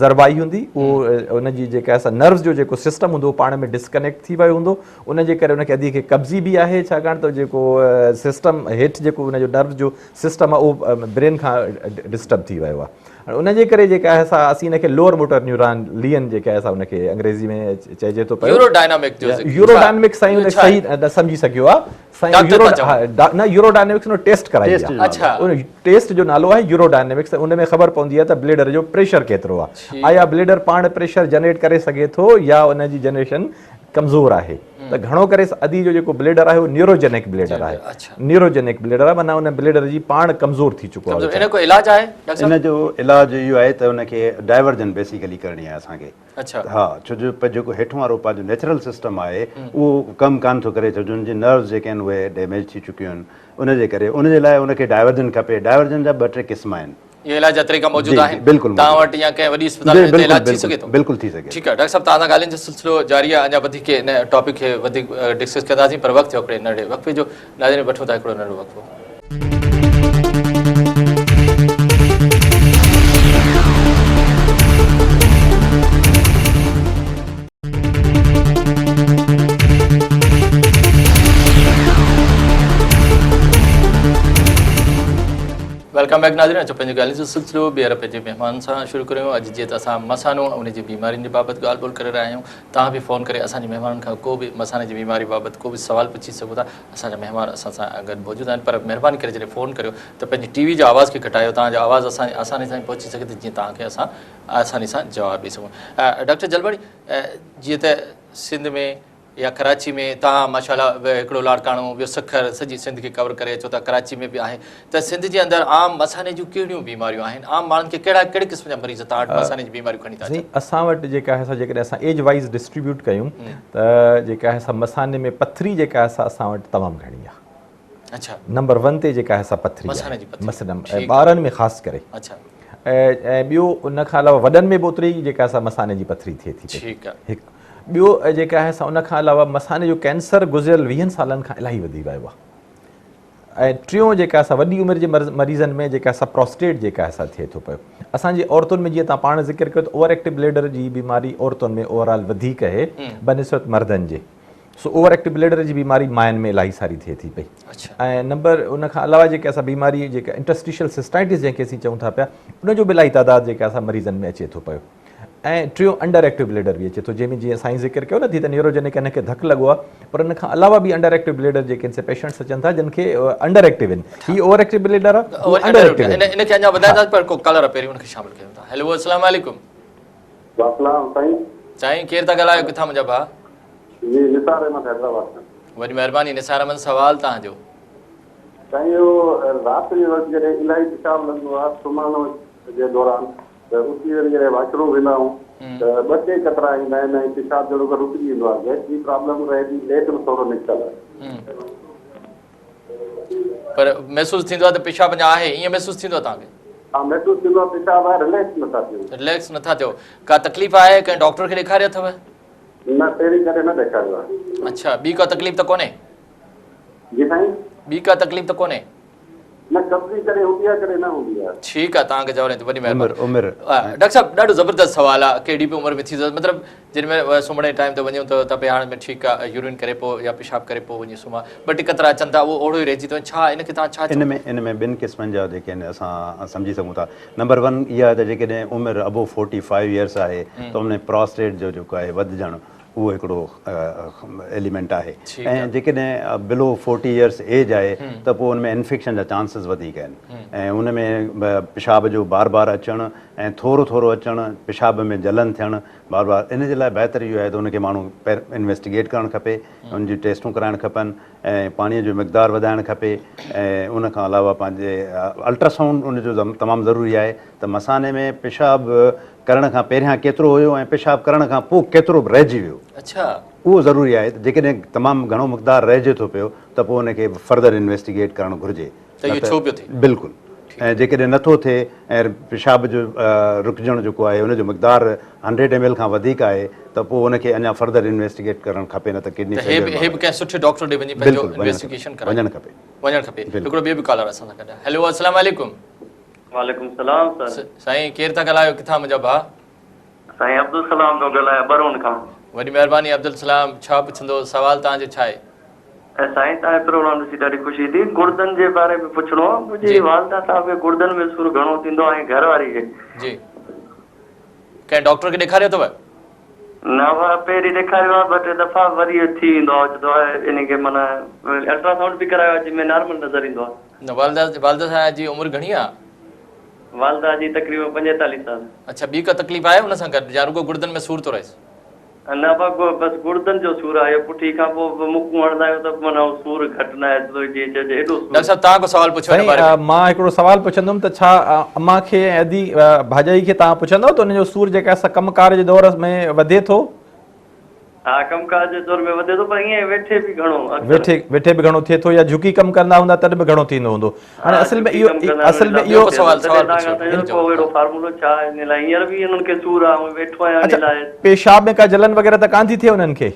ضرب آئي هوندي اهو ان جي جيڪا آهي سا نروز جو جيڪو سسٽم هوندو پاڻ ۾ ڊسڪنيڪٽ ٿي ويو هوندو ان جي ڪري ان کي ادي کي قبضي به آهي ڇاڪاڻ ته جيڪو سسٽم هيٺ جيڪو ان جو نروز جو سسٽم آهي اهو برين کان ڊسٽرب ٿي ويو آهي هاڻي ان جي ڪري جيڪا آهي سا اسين ان کي لوئر موٽر نيوران لين جيڪا آهي سا ان کي انگريزي ۾ چئجي ٿو پيو يورو ڊائنامڪ جو ذڪر يورو ڊائنامڪ سائين ان صحيح نه سمجهي سگهيو آهي سائين يورو نه يورو ڊائنامڪس ان ٽيسٽ ڪرائي آهي اڇا ان ٽيسٽ جو نالو آهي يورو ڊائنامڪس ان ۾ خبر پوندي آهي ته بليڊر جو پريشر ڪيترو آهي آيا بليڊر پاڻ پريشر جنريٽ ڪري سگهي ٿو يا ان جي جنريشن ڪمزور آهي ته گهڻو ڪري ادي جو جيڪو بليڊر آهي اهو نيوروجينڪ بليڊر آهي نيوروجينڪ بليڊر آهي معنيٰ ان بليڊر جي پاڻ ڪمزور ٿي چڪو آهي. ان جو ڪو علاج آهي ڊاڪٽر صاحب؟ ان جو علاج اهو آهي ته ان کي ڊائيورجن بيسيڪلي ڪرڻي آهي اسان کي. اڇا. ها ڇو جو جيڪو هيٺون وارو پنهنجو نيچرل سسٽم آهي اهو ڪم ڪانه ٿو ڪري ڇو جو ان جي نروز جيڪي آهن اهي ڊيميج ٿي چڪيون آهن ان جي ڪري ان جي لاء ان کي ڊائيورجن کپي ڊائيورجن جا ٻه ٽي قسم آهن. اهي علاج جا طريقا موجود جي آهن بلڪل توهان موجود وٽ يا ڪنهن وڏي اسپتال جي ۾ بلڪل علاج ٿي سگهي بلڪل ٿو بلڪل ٿي سگهي ٺيڪ آهي ڊاڪٽر صاحب توهان سان ڳالهين جو سلسلو جاري آهي اڃا وڌيڪ ان ٽاپڪ کي وڌيڪ ڊسڪس ڪنداسين پر وقت ٿيو هڪڙي ننڍڙي وقفي جو ناظرين وٺون ٿا هڪڙو ننڍڙو وقفو. Welcome back ناظرين اچو پنهنجي ڳالهين جو سلسلو ٻيهر پنهنجي مهمان سان شروع ڪريون اڄ جيئن ته اسان مثانو ان جي بيمارين جي بابت ڳالهه ٻولهه ڪري رهيا آهيون توهان به فون ڪري اسان جي مهمانن کان ڪو به مثاني جي بيماري بابت ڪو به سوال پڇي سگهو ٿا اسان جا مهمان اسان سان گڏ موجود آهن پر مهرباني ڪري جڏهن فون ڪريو ته پنهنجي ٽي وي جو آواز کي گهٽايو توهان جو آواز اسان آساني سان پهچي سگهي ته جيئن توهان کي اسان آساني سان جواب ڏئي سگهون ڊاڪٽر جلباڻي جيئن ته سنڌ ۾ يا ڪراچي ۾ توهان ماشاء الله هڪڙو لاڙڪاڻو ٻيو سکر سڄي سنڌ کي ڪور ڪري اچو ٿا ڪراچي ۾ به آهي ته سنڌ جي اندر عام مثاني جون ڪهڙيون بيماريون آهن عام ماڻهن کي ڪهڙا ڪهڙي قسم جا مريض توهان وٽ مثاني جون بيماريون کڻي ٿا اچن. سائين اسان وٽ جيڪا آهي سا جيڪڏهن اسان ايج وائيز ڊسٽريبيوٽ ڪيون ته جيڪا آهي سا مثاني ۾ پٿري جيڪا آهي سا اسان وٽ تمام گهڻي آهي. اڇا. نمبر ون تي جيڪا آهي سا پٿري مثاني جي پٿري مثلاً ٻارن ۾ خاص ڪري. اڇا. ۽ ٻيو ان کان علاوه وڏن ۾ به اوتري ئي جيڪا سا مثاني جي پٿري ٿئي ٿي پئي. ٺيڪ آهي. هڪ ٻيو جيڪا آهي سا ان کان علاوه مثاني جو ڪينسر گذريل ويهن سالن کان الاهي وڌي ويو آهي ۽ ٽيون جيڪا سا وڏي عمر جي مريضن ۾ جيڪا سا پروسٽيٽ جيڪا آهي سا ٿئي ٿو پيو. اسان جي عورتن ۾ جيئن توهان پاڻ ذڪر ڪيو ته اوور ايڪٽو بليڊر جي بيماري عورتن ۾ اوور آل وڌيڪ آهي بنسبت مردن جي. سو اوور ايڪٽو بليڊر جي بيماري ماين ۾ الاهي ساري ٿئي ٿي پئي ۽ نمبر ان کان علاوه جيڪي اسان بيماري جيڪا انٽرسٽيشل سسٽائٽس جنهن کي اسين چئون ٿا پيا ان جو به الاهي تعداد جيڪا اسان مريضن ۾ اچي ٿو پيو ۽ ٽيون انڊر ايڪٽو بليڊر به اچي ٿو جنهن ۾ جيئن سائين ذڪر ڪيو نه ٿي ته نيوروجينڪ ان کي ڌڪ لڳو آهي پر ان کان علاوه به انڊر ايڪٽو بليڊر جيڪي ان سي پيشنٽس اچن ٿا جن کي انڊر ايڪٽو آهن هي اوور ايڪٽو بليڊر آهي اهو انڊر ايڪٽو ان کي اڃا وڌائيندا پر ڪو ڪالر پهرين ان کي شامل ڪيون ٿا هيلو السلام عليڪم وعليڪم سائين. سائين ڪير ٿا ڳالهايو ڪٿان منهنجا ڀاء. جي نثار احمد حيدرآباد کان. وڏي مهرباني نثار احمد سوال توهان جو. سائين اهو رات جي وقت جڏهن الاهي پيشاب لڳندو آهي سمهڻ جي دوران ته اٿي وري جڏهن واش روم ويندا آهيون ته ٻه ٽي قطرا ايندا آهن ۽ پيشاب جهڙوڪر رڪجي ويندو آهي گئس جي پرابلم رهي ٿي ليٽ به ٿورو نڪتل آهي. پر محسوس ٿيندو آهي ته پيشاب اڃا آهي ائين محسوس ٿيندو آهي توهان کي؟ ها محسوس ٿيندو آهي پيشاب آهي رليڪس نٿا ٿيون. رليڪس نٿا ٿيو ڪا تڪليف آهي ڪنهن ڊاڪٽر کي ڏيکاريو اٿو؟ نه پهرين ڪڏهن نه ڏيکاريو آهي. اڇا ٻي ڪا تڪليف ته ڪونهي؟ جي سائين. ٻي ڪا تڪليف ته ڪونهي؟ نه قبضي ڪڏهن هوندي آهي ڪڏهن نه هوندي آهي. ٺيڪ آهي توهان کي جواب ڏيان ٿو وڏي مهرباني. عمر ڊاڪٽر صاحب ڏاڍو زبردست سوال آهي ڪهڙي به عمر ۾ ٿي سگهي مطلب جن ۾ سمهڻ جي ٽائيم تي وڃون ته ته به هاڻ ۾ ٺيڪ آهي يورين ڪري پوء يا پيشاب ڪري پوء وڃي سمهان ٻه ٽي قطرا اچن ٿا اهو اوڙو ئي رهجي ٿو وڃي ڇا ان کي توهان ڇا ان ۾ ان ۾ ٻن قسمن جا جيڪي آهن اسان سمجهي سگهون ٿا نمبر ون اها ته جيڪڏهن عمر ابو فورٽي فائيو ايئرس آهي ته ان ۾ پراسٽيٽ جو جيڪو آهي وڌجڻ اهو هڪڙو ايليمينٽ آهي ۽ جيڪڏهن بلو فورٽي ايئرس ايج آهي ته پوء ان ۾ انفيڪشن جا چانسز وڌيڪ آهن ۽ ان ۾ پيشاب جو بار بار اچڻ ۽ ٿورو ٿورو اچڻ پيشاب ۾ جلن ٿيڻ بار بار ان جي لاء بهتر اهو آهي ته ان کي ماڻهو انويسٽيگيٽ ڪرڻ کپي ان جون ٽيسٽون ڪرائڻ کپن ۽ پاڻي جو مقدار وڌائڻ کپي ۽ ان کان علاوه پنهنجي الٽراسائونڊ ان جو تمام ضروري آهي ته مثاني ۾ پيشاب ڪرڻ کان پهريان ڪيترو هيو ۽ پيشاب ڪرڻ کان پوء ڪيترو رهجي ويو. اڇا. اهو ضروري آهي ته جيڪڏهن تمام گهڻو مقدار رهجي ٿو پيو ته پوء ان کي فردر انويسٽيگيٽ ڪرڻ گهرجي. ته اهو ڇو پيو ٿئي؟ بلڪل ۽ جيڪڏهن نه ٿو ٿئي ۽ پيشاب جو رڪجڻ جيڪو آهي ان جو مقدار هنڊريڊ ايم ايل کان وڌيڪ آهي ته پوء ان کي اڃا فردر انويسٽيگيٽ ڪرڻ کپي نه ته ڪڊني ته هي به فيليئر هي به ڪنهن سٺي ڊاڪٽر ڏي وڃي پنهنجو بلڪل انويسٽيگيشن ڪرائي. وڃڻ کپي. وڃڻ کپي. هڪڙو ٻيو به ڪالر اسان سان گڏ آهي. هيلو السلام عليڪم. وعليڪم السلام سر. سائين ڪير ٿا ڳالهايو ڪٿان منهنجا ڀاء. سائين عبدالسلام ٿو ڳالهايان ٻرون کان. وڏي مهرباني عبدالسلام ڇا پڇندو سوال توهان جو ڇا آهي. سائين توهان جو پروگرام ڏسي ڏاڍي خوشي ٿي گڙدن جي باري ۾ پڇڻو هو منهنجي والده صاحب کي گڙدن ۾ سور گهڻو ٿيندو آهي ۽ گهر واري کي. جي ڪنهن ڊاڪٽر کي ڏيکاريو اٿو. نه ڀاء پهرين ڏيکاريو آهي ٻه ٽي دفعا وري ٿي ويندو آهي اوچتو ان کي معنيٰ الٽراسائونڊ به ڪرايو آهي جنهن ۾ نارمل نظر ايندو آهي. نه والده والده صاحب جي عمر گهڻي آ؟ والده جي تقريبا 45 سال. اڇا ٻي ڪا تڪليف آهي ان سان گڏ يا رڳو گڙدن ۾ سور ٿو رهيس؟ نه ابا بس گڙدن جو سور آهي پٺي کان پوء به مڪون هڻندا آهيون ته معنيٰ اهو سور گهٽ نه آهي ته جيئن چئجي ايڏو سور. ڊاڪٽر صاحب توهان ڪو سوال پڇو ان باري ۾. سائين مان هڪڙو سوال پڇندم ته ڇا امان کي ۽ ادي ڀاڄائي کي توهان پڇندؤ ته انهن جو سور جيڪا سا ڪم ڪار جي دور ۾ وڌي ٿو؟ ها ڪم ڪار جي دور ۾ وڌي ٿو پر ائين ويٺي به گهڻو اڪثر. ويٺي ويٺي به گهڻو ٿئي ٿو يا جهڪي ڪم ڪندا هوندا تڏهن به گهڻو ٿيندو هوندو. هاڻي ها اصل ۾ جهڪي اهو ڪم ڪندا آهن اصل ان ۾ حساب اهو سان سوال ٿئي ٿو سوال تڏهن پڇيو توهان کان ان سائين جو ڪو اهڙو فارمولو ڇا آهي ان لاء هينئر به انهن کي سور آهي آئون ويٺو آهيان اڇا ان لاء. پيشاب ۾ ڪا جلن وغيره ته ڪانه ٿي ٿئي انهن کي؟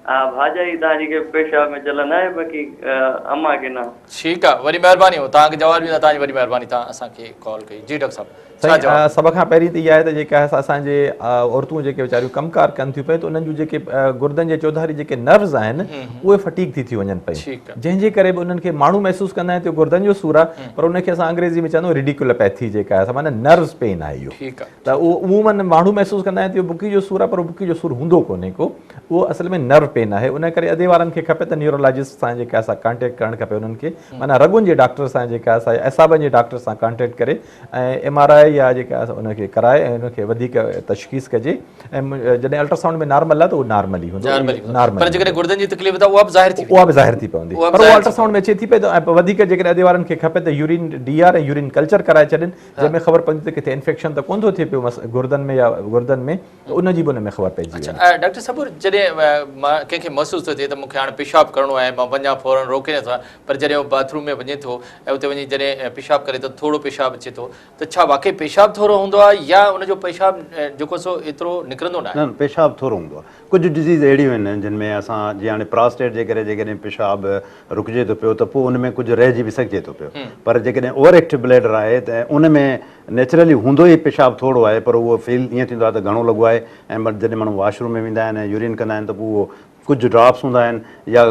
ها ڀاڄائي توهان جي کي پيشاب ۾ جلن آهي باقي امان کي نه. ٺيڪ آ وڏي مهرباني هو توهان کي جواب ڏيندا توهان جي وڏي مهرباني توهان اسان کي ڪال ڪئي جي ڊاڪٽر صاحب. سائين سڀ کان پهرين ته اها آهي ته جيڪا آهي اسان جي عورتون جيڪي ويچاريون ڪم ڪار ڪن ٿيون پيون ته انهن جون جيڪي گردن جي چوڌاري جيڪي نروز آهن اهي فٽيگ ٿي ٿيون وڃن پيون جنهن جي ڪري به انهن کي ماڻهو محسوس ڪندا آهن ته اهو گردن جو سور آهي پر ان کي اسان انگريزي ۾ چوندا آهيون ريڊيڪولوپيٿي جيڪا آهي معنيٰ نروز پين آهي اهو ته اهو عموماً ماڻهو محسوس ڪندا آهن ته اهو بڪي جو سور آهي پر اهو بڪي جو سور هوندو ڪونهي ڪو اهو اصل ۾ نرو پين آهي ان ڪري ادي وارن کي کپي ته نيورولاجسٽ سان جيڪا سا ڪانٽيڪٽ ڪرڻ کپي انهن کي معنيٰ رڳن جي ڊاڪٽر سان جيڪا سا اعصابن جي ڊاڪٽر سان ڪانٽيڪٽ ڪري ۽ ايم آر I يا جيڪا ان کي ڪرائي ۽ ان کي وڌيڪ تشخيص ڪجي ۽ جڏهن الٽراسائونڊ ۾ نارمل آهي ته اهو نارمل ئي هوندو نارمل پر جيڪڏهن گردن جي تڪليف ته اها به ظاهر ٿي اها به ظاهر ٿي پوندي پر اها الٽراسائونڊ ۾ اچي ٿي پئي ته وڌيڪ جيڪڏهن ادي وارن کي کپي ته urine D R ۽ urine culture ڪرائي ڇڏين جنهن ۾ خبر پوندي ته ڪٿي انفيڪشن ته ڪونه ٿو ٿئي پيو گردن ۾ يا گردن ۾ ته ان جي به ان ۾ خبر پئجي ويندي. اڇا ڊاڪٽر صبر جڏهن ڪنهن کي محسوس ٿو ٿئي ته مون کي هاڻي پيشاب ڪرڻو آهي مان وڃان فورن روڪي نٿو پر جڏهن هو باٿ روم ۾ وڃي ٿو ۽ اتي وڃي جڏهن پيشاب ڪري ٿو ٿورو پيشاب اچي ٿو ته ڇا واقعي پيشاب ٿورو هوندو آهي يا ان جو پيشاب جيڪو سو ايترو نڪرندو ناهي؟ نه نه پيشاب ٿورو هوندو آهي ڪجهه ڊزيز اهڙيون آهن جن ۾ اسان جيئن هاڻي پراسٽيٽ جي ڪري جيڪڏهن پيشاب رڪجي ٿو پيو ته پوء ان ۾ ڪجهه رهجي به سگهجي ٿو پيو پر جيڪڏهن اوور ايڪٽو بليڊر آهي ته ان ۾ نيچرلي هوندو ئي پيشاب ٿورو آهي پر اهو فيل ائين ٿيندو آهي ته گهڻو لڳو آهي ۽ جڏهن ماڻهو واش روم ۾ ويندا آهن ۽ يورين ڪندا آهن ته پوء اهو ڪجهه ڊراپس هوندا آهن يا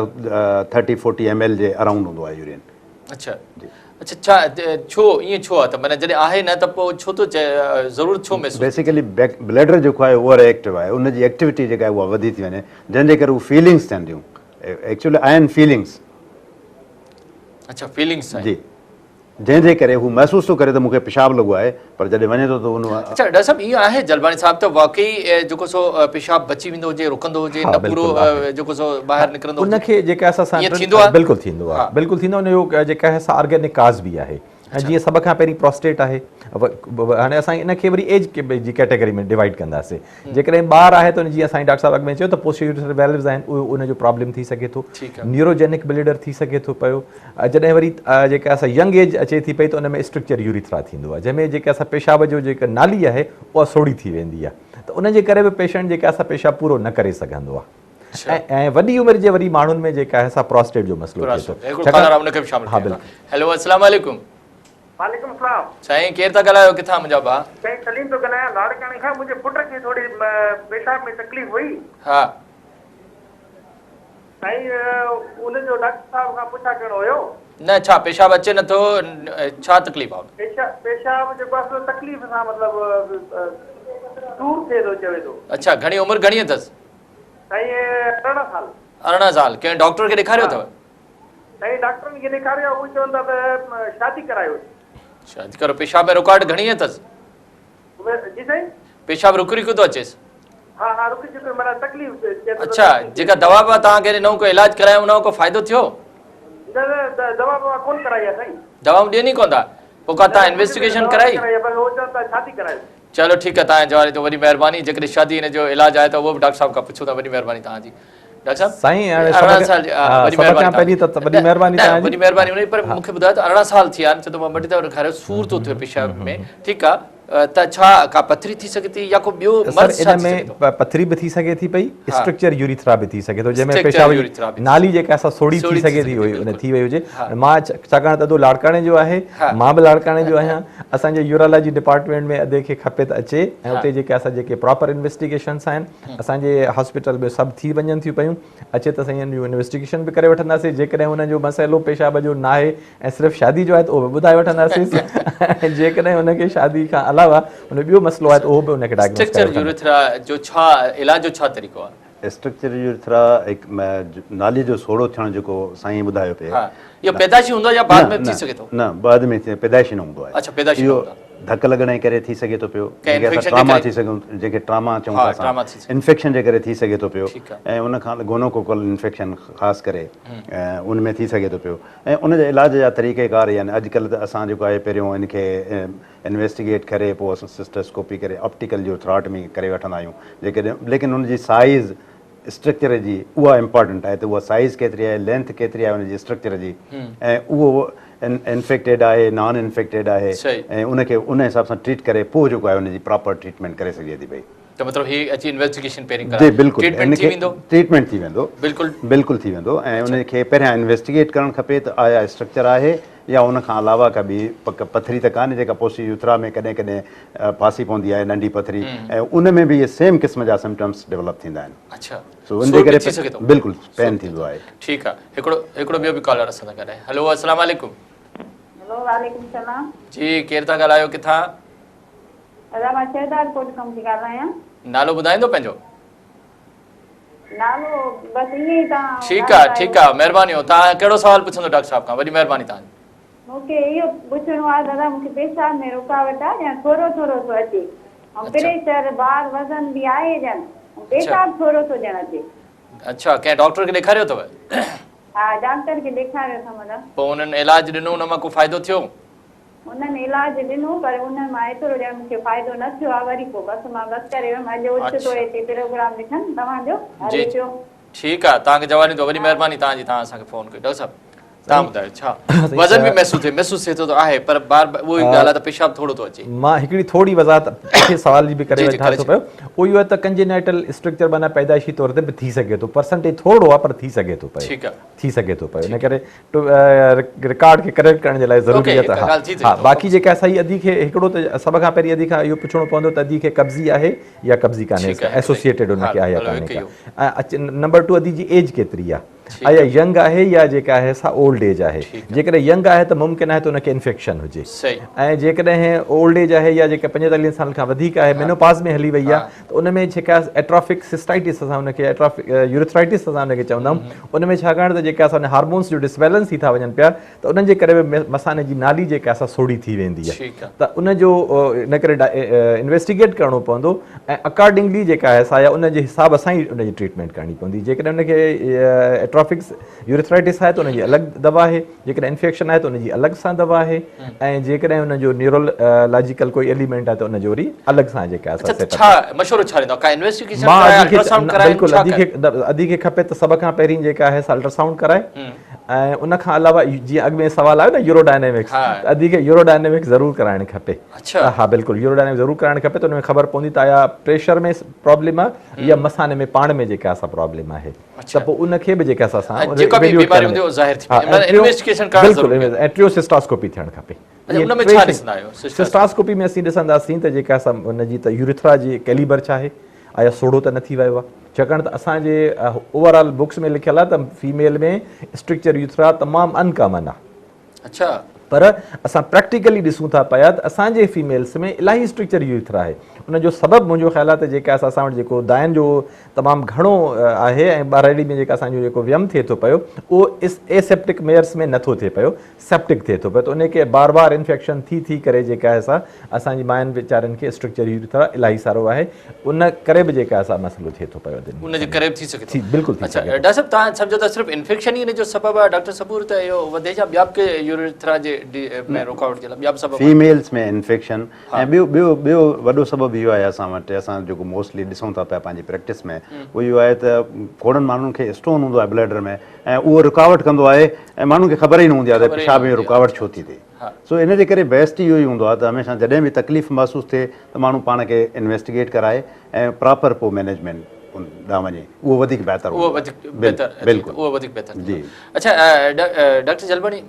ٿرٽي فورٽي ايم ايل جي اراونڊ هوندو آهي يورين. اڇا اڇا ڇا ڇو ائين ڇو آهي ته معنيٰ جڏهن آهي نه ته پوء ڇو ٿو ضرورت ڇو محسوس ٿي ٿئي؟ بيسيڪلي بليڊر جيڪو آهي اوور ايڪٽو آهي ان جي ايڪٽيوٽي جيڪا آهي اها وڌي ٿي وڃي جنهن جي ڪري هو فيلنگس ٿين ٿيون ايڪچولي آهن فيلنگس. اڇا فيلنگس آهن. جي جنهن جي ڪري هو محسوس ٿو ڪري ته مون کي پيشاب لڳو آهي پر جڏهن وڃي ٿو ته ان. اڇا ڊاڪٽر صاحب ائين آهي جلباڻي صاحب ته واقعي جيڪو سو پيشاب بچي ويندو هجي رڪندو هجي نه پورو جيڪو سو ٻاهر نڪرندو هجي ان کي جيڪا اسان ائين ٿيندو آهي بلڪل ٿيندو آهي بلڪل ٿيندو ان جو جيڪا آهي سا آرگينڪ ڪاز به آهي ۽ جيئن سڀ کان پهرين پروسٽيٽ آهي هاڻي اسان ان کي وري ايج جي ڪيٽيگري ۾ ڊوائيڊ ڪنداسين جيڪڏهن ٻار آهي ته ان جيئن اسان ڊاڪٽر صاحب اڳ ۾ چيو ته پوسٽ يوريٿرل ويلوز آهن اهو ان جو پرابلم ٿي سگهي ٿو نيوروجينڪ بليڊر ٿي سگهي ٿو پيو جڏهن وري جيڪا اسان ينگ ايج اچي ٿي پئي ته ان ۾ اسٽرڪچر يوريٿرا ٿيندو آهي جنهن ۾ جيڪا اسان پيشاب جو جيڪا نالي آهي اها سوڙهي ٿي ويندي آهي ته ان جي ڪري به پيشنٽ جيڪا اسان پيشاب پورو نه ڪري سگهندو آهي ۽ وڏي عمر جي وري ماڻهن ۾ جيڪا آهي سا پروسٽيٽ جو مسئلو ٿئي ٿو ها بلڪل هيلو السلام عليڪم وعليڪم السلام. سائين ڪير ٿا ڳالهايو ڪٿان منهنجا ڀاء. سائين سليم ٿو ڳالهايان لاڙڪاڻي کان منهنجي پٽ کي ٿوري پيشاب ۾ تڪليف هئي. ها. سائين ان جو ڊاڪٽر صاحب کان پڇا ڪرڻو هيو. نه ڇا پيشاب اچي نٿو ڇا تڪليف آ. پيشاب جيڪو آهي سو تڪليف سان مطلب سور ٿئي ٿو چوي ٿو. اڇا گهڻي عمر گهڻي اٿس. سائين 18 سال. 18 سال ڪنهن ڊاڪٽر کي ڏيکاريو اٿو. سائين ڊاڪٽرن کي ڏيکاريو آهي اهي چون ٿا ته شادي ڪرايو. شادي ڪرو پيشاب ۾ رڪاوٽ گهڻي اٿس. جي سائين. پيشاب رڪي رڪي ٿو اچيس. ها ها رڪي رڪي معنيٰ تڪليف چئي ٿو ته اڇا تڪليف ٿئي جيڪا دوا بوا توهان کي ڏنئون ڪو علاج ڪرايو ان ڪو فائدو ٿيو؟ نه نه دوا بوا ڪونه ڪرائي آهي سائين. دوائون ڏين ئي ڪونه ٿا پوء ڪا نه توهان نه ڪجهه به نه انويسٽيگيشن دوا نه ڪرائي؟ ڪرائي آهي بس هو چون ٿا شادي ڪرايو. چلو ٺيڪ آهي توهان جي جواب ڏيندو وڏي مهرباني جيڪڏهن شادي ان جو علاج آهي ته اهو به ڊاڪٽر صاحب کان پڇون ٿا وڏي مهرباني توهان جي. ڊاڪٽر صاحب سائين هاڻي سڀ 18 سال کان وڏي سڀ مهرباني کان پهرين ته وڏي مهرباني نه توهان جي وڏي مهرباني انهي پر مون کي ٻڌايو ته 18 سال ٿيا آهن چئي ٿو مان ٻه ٽي دفعا ڏيکاريو سور ٿو ٿئي پيشاب ۾ ٺيڪ آ ته ڇا ڪا پٿري ٿي سگهي ٿي يا ڪو ٻيو سر مرض ڇا ان ٿي ۾ سگهي ٿو پٿري به ٿي سگهي ٿي پئي ها اسٽرڪچر يوريٿرا به ٿي سگهي ٿو جنهن ۾ اسٽرڪچر پيشاب جي يوريٿرا به ٿي نالي جيڪا سا سوڙهي ٿي سوڙهي ٿي سگهي ٿي سگهي ٿي ان بلڪل ٿي وئي هجي ها مان ڇاڪاڻ ته ادو لاڙڪاڻي جو آهي ها مان به لاڙڪاڻي جو آهيان اسان جي يورالاجي ڊپارٽمينٽ ۾ ادي کي کپي ته اچي ۽ ها اتي جيڪي اسان جيڪي پراپر انويسٽيگيشنس آهن اسان جي هاسپيٽل ۾ سڀ ٿي وڃن ٿيون پيون اچي ته سائين ان جون انويسٽيگيشن به ڪري وٺنداسين جيڪڏهن ان جو مسئلو پيشاب جو ناهي ۽ صرف شادي جو آهي ته اهو به ٻڌائي وٺنداسين ۽ جيڪڏهن ان کي شادي کان علاوه ان ٻيو مسئلو آهي ته اهو به ان کي ڊائگنوز ڪري اسٽرڪچر وٺنداسين. يوريٿرا جو ڇا علاج جو ڇا طريقو آهي؟ اسٽرڪچر يوريٿرا هڪ نالي جو سوڙهو ٿيڻ جيڪو سائين ٻڌايو پئي. ها اهو پيدائشي هوندو آهي يا بعد ۾ به ٿي سگهي ٿو؟ نه بعد ۾ پيدائشي نه هوندو آهي. اڇا پيدائشي نه اهو هوندو آهي. ڌڪ لڳڻ جي ڪري ٿي سگهي ٿو پيو ڪنهن جنهن کي اسان انفيڪشن جي ٽراما ڪري ٿي سگهون جنهن کي ٽراما چئون ها ٿا اسان ٽراما ٿي سگهي انفيڪشن جي ڪري ٿي سگهي ٿو پيو ٺيڪ آ ۽ ان کان گونوڪوڪل انفيڪشن خاص ڪري ان ۾ ٿي سگهي ٿو پيو ۽ ان جي علاج جا طريقه ڪار يعني اڄڪلهه ته اسان جيڪو آهي پهريون ان کي انويسٽيگيٽ ڪري پوء اسان سسٽوسڪوپي ڪري آپٽيڪل جو ٿراٽمي ڪري وٺندا آهيون جيڪڏهن ليڪن ان جي سائيز اسٽرڪچر جي اها امپارٽنٽ آهي ته اها سائيز ڪيتري آهي لينٿ ڪيتري آهي ان جي اسٽرڪچر جي ۽ اهو انفيڪٽيڊ آهي نان انفيڪٽيڊ آهي ۽ ان کي ان حساب سان ٽريٽ ڪري پوء جيڪو آهي ان جي پراپر ٽريٽمينٽ ڪري سگهجي ٿي پئي. ته مطلب هي اچي انويسٽيگيشن پهرين جي ڪرائي بلڪل ان ٽريٽمينٽ ٿي کي ويندو ٽريٽمينٽ ٿي ويندو بلڪل بلڪل ٿي ويندو ۽ ان کي پهريان انويسٽيگيٽ ڪرڻ کپي ته آيا اسٽرڪچر آهي يا ان کان علاوه ڪا ٻي پڪ پٿري ته ڪانهي جيڪا پوسٽ يوٿرا ۾ ڪڏهن ڪڏهن ڦاسي پوندي آهي ننڍي پٿري ۽ ان ۾ به اهي سيم قسم جا سمپٽمس ڊولپ ٿيندا آهن. اڇا سو ان سور جي به ڪري ٿي سگهي ٿو. بلڪل پين ٿيندو آهي. ٺيڪ آ هڪڙو هڪڙو ٻيو به ڪالر اسان سان گڏ آهي هلو السلام عليڪم. هلو وعليڪم السلام. جي ڪير ٿا ڳالهايو ڪٿان؟ ادا مان شهدادڪوٽ کان ٿي ڳالهايان. نالو ٻڌائيندو پنهنجو؟ نالو بس ائين ئي توهان ٺيڪ آ ٺيڪ آ مهرباني توهان ڪهڙو سوال پڇندو ڊاڪٽر صاحب کان وڏي مهرباني توهان جي. مون کي اهو پڇڻو آهي دادا مون کي پيشاب ۾ رڪاوٽ آهي ڄڻ ٿورو ٿورو ٿو اچي ۽ پريشر بار وزن به آهي ڄڻ ۽ پيشاب ٿورو ٿو ڄڻ اچي. اڇا ڪنهن ڊاڪٽر کي ڏيکاريو اٿو؟ ها ڊاڪٽر کي ڏيکاريو اٿم ادا. پوء انهن علاج ڏنو ان مان ڪو فائدو ٿيو؟ انهن علاج ڏنو پر ان مان ايترو ڄڻ مون کي فائدو نه ٿيو آ وري پوء بس مان بس ڪري ويم اڄ اوچتو هتي پروگرام ڏٺم توهان جو جي هلي پيو. ٺيڪ آ توهان کي جواب ڏيندو وڏي مهرباني توهان جي توهان اسان کي فون ڪئي ڊاڪٽر صاحب توهان ٻڌايو ڇا وزن به محسوس ٿئي محسوس ٿئي ٿو ته آهي پر بار بار اهو ئي ڳالهه آهي ته پيشاب ٿورو ٿو اچي. مان هڪڙي ٿوري وضاحت پٺين سوال جي به ڪري وٺان ٿو پيو اهو اهو آهي ته ڪنجينائٽل اسٽرڪچر معنيٰ پيدائشي طور تي به ٿي سگهي ٿو پرسنٽيج ٿورڙو آهي پر ٿي سگهي ٿو پيو ٿي سگهي ٿو پيو ان ڪري رڪارڊ کي ڪريڪٽ ڪرڻ جي لاء ضروري آهي ته ها ها باقي جيڪا صحيح ادي کي هڪڙو ته سڀ کان پهرين ادي کان اهو پڇڻو پوندو ته ادي کي قبضي آهي يا قبضي ڪانهي ايسوسيئيٽيڊ ان کي آهي يا ڪانهي ڪا ۽ نمبر 2 ادي جي ايج ڪيتري آهي آيا ينگ آهي يا جيڪا آهي سا اولڊ ايج آهي جيڪڏهن ينگ آهي ته ممڪن آهي ته ان کي انفيڪشن هجي ۽ جيڪڏهن اولڊ ايج آهي يا جيڪا 45 سالن کان وڌيڪ آهي مينوپاز ۾ هلي وئي آهي ته ان ۾ جيڪا ايٽرافڪ سسٽائٽس اسان ان کي ايٽرافڪ يوريٿرائٽس اسان ان کي چوندا آهيون ان ۾ ڇاڪاڻ ته جيڪا اسان هارمونس جو ڊسبيلنس ٿي ٿا وڃن پيا ته انهن جي ڪري به مثاني جي نالي جيڪا سا سوڙهي ٿي ويندي آهي ته ان جو ان ڪري انويسٽيگيٽ ڪرڻو پوندو ۽ اڪارڊنگلي جيڪا آهي سا يا ان جي حساب سان ئي ان جي ٽريٽمينٽ ڪرڻي پوندي جيڪڏهن ان کي ايٽرافڪ يوريٿرائٽس آهي ته ان جي الڳ دوا آهي جيڪڏهن انفيڪشن آهي ته ان جي الڳ سان دوا آهي ۽ جيڪڏهن ان جو نيورو لاجيڪل ڪوئي ايليمينٽ آهي ته ان جو وري الڳ سان جيڪا آهي سا ڇا مشورو ڇا ڏيندو ڪا انويسٽيگيشن ڪرائي الٽراسائونڊ ڪرائي بلڪل ادي کي ادي کي کپي ته سڀ کان پهرين جيڪا آهي سا الٽراسائونڊ ڪرائي ۽ ان کان علاوه جيئن اڳ ۾ سوال آيو نه يورو ڊائنامڪس ته ادي کي يورو ڊائنامڪس ضرور ڪرائڻ کپي اڇا ها بلڪل يورو ڊائنامڪس ضرور ڪرائڻ کپي ته ان ۾ خبر پوندي ته آيا پريشر ۾ پرابلم آهي يا مثاني ۾ پاڻ ۾ جيڪا سا پرابلم آهي ته پوء ان کي به جيڪا سا اسان جيڪا به بيماري هوندي اهو ظاهر ٿي پوندي انويسٽيگيشن ڪرڻ ضروري بلڪل ۽ ٽيون سسٽاسڪوپي ٿيڻ کپي اڇا ان ۾ ڇا ڏسندا آهيو سسٽاسڪوپي ۾ اسين ڏسنداسين ته جيڪا سا ان جي ته يوريٿرا جي ڪيليبر ڇا آهي آيا سوڙهو ته نه ٿي ويو آهي ڇاڪاڻ ته اسان جي اوور آل بڪس ۾ لکيل آهي ته فيميل ۾ اسٽرڪچر يوٿرا تمام ان ڪامن آهي. اڇا. پر اسان پريڪٽيڪلي ڏسون ٿا پيا ته اسان جي فيميلس ۾ الاهي اسٽرڪچر يوٿرا آهي ان جو سبب منهنجو خيال آهي ته جيڪا اسان وٽ جيڪو دائن جو تمام گهڻو آهي ۽ ٻهراڙي ۾ جيڪا اسان جو جيڪو ويم ٿئي ٿو پيو اهو ايسيپٽڪ ميئرس ۾ نٿو ٿئي پيو سيپٽڪ ٿئي ٿو پيو ته ان کي بار بار انفيڪشن ٿي ٿي ڪري جيڪا آهي سا اسان جي ماين ويچارين کي اسٽرڪچر يوريٿرا الاهي سارو آهي ان ڪري به جيڪا آهي سا مسئلو ٿئي ٿو پيو ان جي ڪري به ٿي سگهي ٿو بلڪل ٿي سگهي ٿو. ڊاڪٽر صاحب توهان سمجهو ته صرف انفيڪشن ئي ان جو سبب آهي ڊاڪٽر صبور ته اهو وڌي يا ٻيا به ڪي يوريٿرا جي ۾ رڪاوٽ جي لاء ٻيا به سبب آهن. فيميلز ۾ انفيڪشن ۽ ٻيو ٻيو ٻيو وڏو سبب اهو آهي اسان وٽ اسان جيڪو موسٽلي ڏسون ٿا پيا پنهنجي پريڪٽس ۾ اهو اهو آهي ته کوڙن ماڻهن کي اسٽون هوندو آهي بليڊر ۾ ۽ اهو رڪاوٽ ڪندو آهي ۽ ماڻهن کي خبر ئي نه هوندي آهي ته پيشاب ۾ رڪاوٽ ڇو ٿي ٿئي سو ان جي ڪري بيسٽ اهو ئي هوندو آهي ته هميشه جڏهن به تڪليف محسوس ٿئي ته ماڻهو پاڻ کي انويسٽيگيٽ ڪرائي ۽ پراپر پوء مينيجمينٽ ڏانهن وڃي اهو وڌيڪ بهتر هوندو آهي بلڪل اهو وڌيڪ بهتر جي اڇا ڊاڪٽر جلباڻي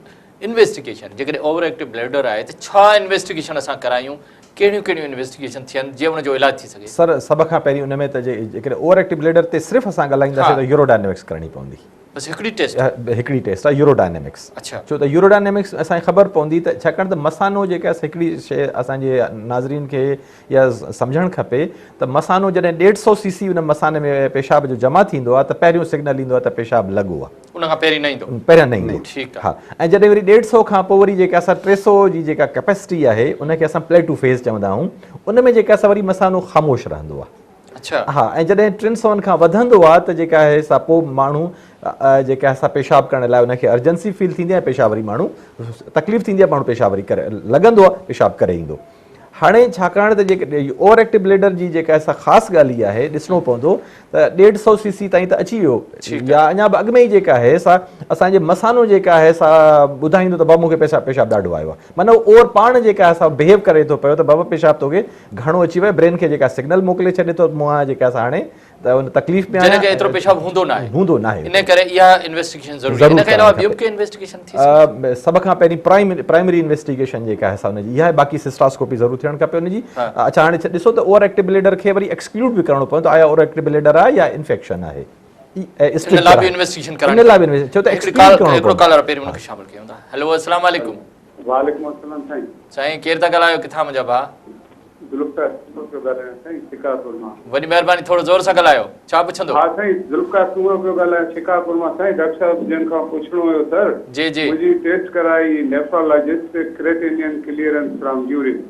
انويسٽيگيشن جيڪڏهن اوور ايڪٽو بليڊر آهي ته ڇا انويسٽيگيشن اسان ڪرايون ڪهڙيون ڪهڙيون انويسٽيگيشن ٿين جيئن ان جو علاج ٿي سگهي. سر سڀ کان پهرين ان ۾ ته جيڪڏهن اوور ايڪٽو بليڊر تي صرف اسان ڳالهائينداسين ته يورو ڊائنامڪس ڪرڻي پوندي. بس هڪڙي ٽيسٽ. هڪڙي ٽيسٽ آهي يورو ڊائنامڪس. اڇا. ڇو ته يورو ڊائنامڪس اسان کي خبر پوندي ته ڇاڪاڻ ته مثانو جيڪا هڪڙي شيء اسان جي ناظرين کي يا سمجهڻ کپي ته مثانو جڏهن ڏيڍ سئو سي سي ان مثاني ۾ پيشاب جو جمع ٿيندو آهي ته پهريون سگنل ايندو آهي ته پيشاب لڳو آهي. ان کان پهرين نه ايندو. پهريان نه ايندو. ٺيڪ آهي. ها ۽ جڏهن وري ڏيڍ سئو کان پوء وري جيڪا اسان 300 جي جيڪا ڪيپيسٽي آهي ان کي اسان پليٽو فيز چوندا آهيون ان ۾ جيڪا سا وري مثانو خاموش رهندو آهي. اڇا. ها ۽ جڏهن ٽن سون کان وڌندو آهي ته جيڪا آهي سا پوء ماڻهو جيڪا آهي سا پيشاب ڪرڻ لاء ان کي ارجنسي فيل ٿيندي آهي ۽ پيشاب وري ماڻهو تڪليف ٿيندي آهي ماڻهو پيشاب وري ڪري لڳندو آهي پيشاب ڪري ايندو. هاڻي ڇاڪاڻ ته جيڪي اوور ايڪٽو بليڊر جي جيڪا سا خاص ڳالهه اها آهي ڏسڻو پوندو ته ڏيڍ سئو سي سي تائين ته اچي ويو يا اڃا به اڳ ۾ ئي جيڪا آهي سا اسان جي مثانو جيڪا آهي سا ٻڌائيندو ته بابا مون کي پيشاب پيشاب ڏاڍو آيو آهي معنيٰ اهو اوور پاڻ جيڪا آهي سا بهيو ڪري ٿو پيو ته بابا پيشاب توکي گهڻو اچي ويو برين کي جيڪا سگنل موڪلي ڇڏي ٿو مون جيڪا سا هاڻي ته ان تڪليف ۾ آهيان. جڏهن ڪه ايترو پيشاب هوندو ناهي. هوندو ناهي. ان ڪري اها انويسٽيگيشن ضروري آهي. ان کان علاوه ٻيو به ڪي انويسٽيگيشن ٿي سگهي ٿي؟ سڀ کان پهرين پرائم پرائمري انويسٽيگيشن جيڪا آهي سا ان جي اها آهي باقي سسٽاسڪوپي ضرور ٿيڻ کپي ان جي. اڇا هاڻي ڏسو ته اوور ايڪٽو بليڊر کي وري ايڪسڪلوڊ به ڪرڻو پوندو آيا اوور ايڪٽو بليڊر آهي يا انفيڪشن آهي. ان لاء به انويسٽيگيشن ڪرائڻي ان لاء به ڇو ته ايڪسڪلوڊ ڪرڻو پوندو. هڪڙو ڪالر پهرين ان کي شامل ڪيون ٿا. هيلو السلام عليڪم. وعليڪم السلام سائين. سائين ڪير ٿا ڳالهايو ڪٿان منهنجا ڀاء؟ ذوالفقار سومرو پيو ڳالهايان سائين شڪارپور مان. وڏي مهرباني ٿورو زور سان ڳالهايو ڇا پڇندو. ها سائين ذوالفقار سومرو پيو ڳالهايان شڪارپور مان سائين ڊاڪٽر صاحب جن کان پڇڻو هيو سر جي جي. منهنجي ٽيسٽ ڪرائي nephrologist creatinine clearance from urine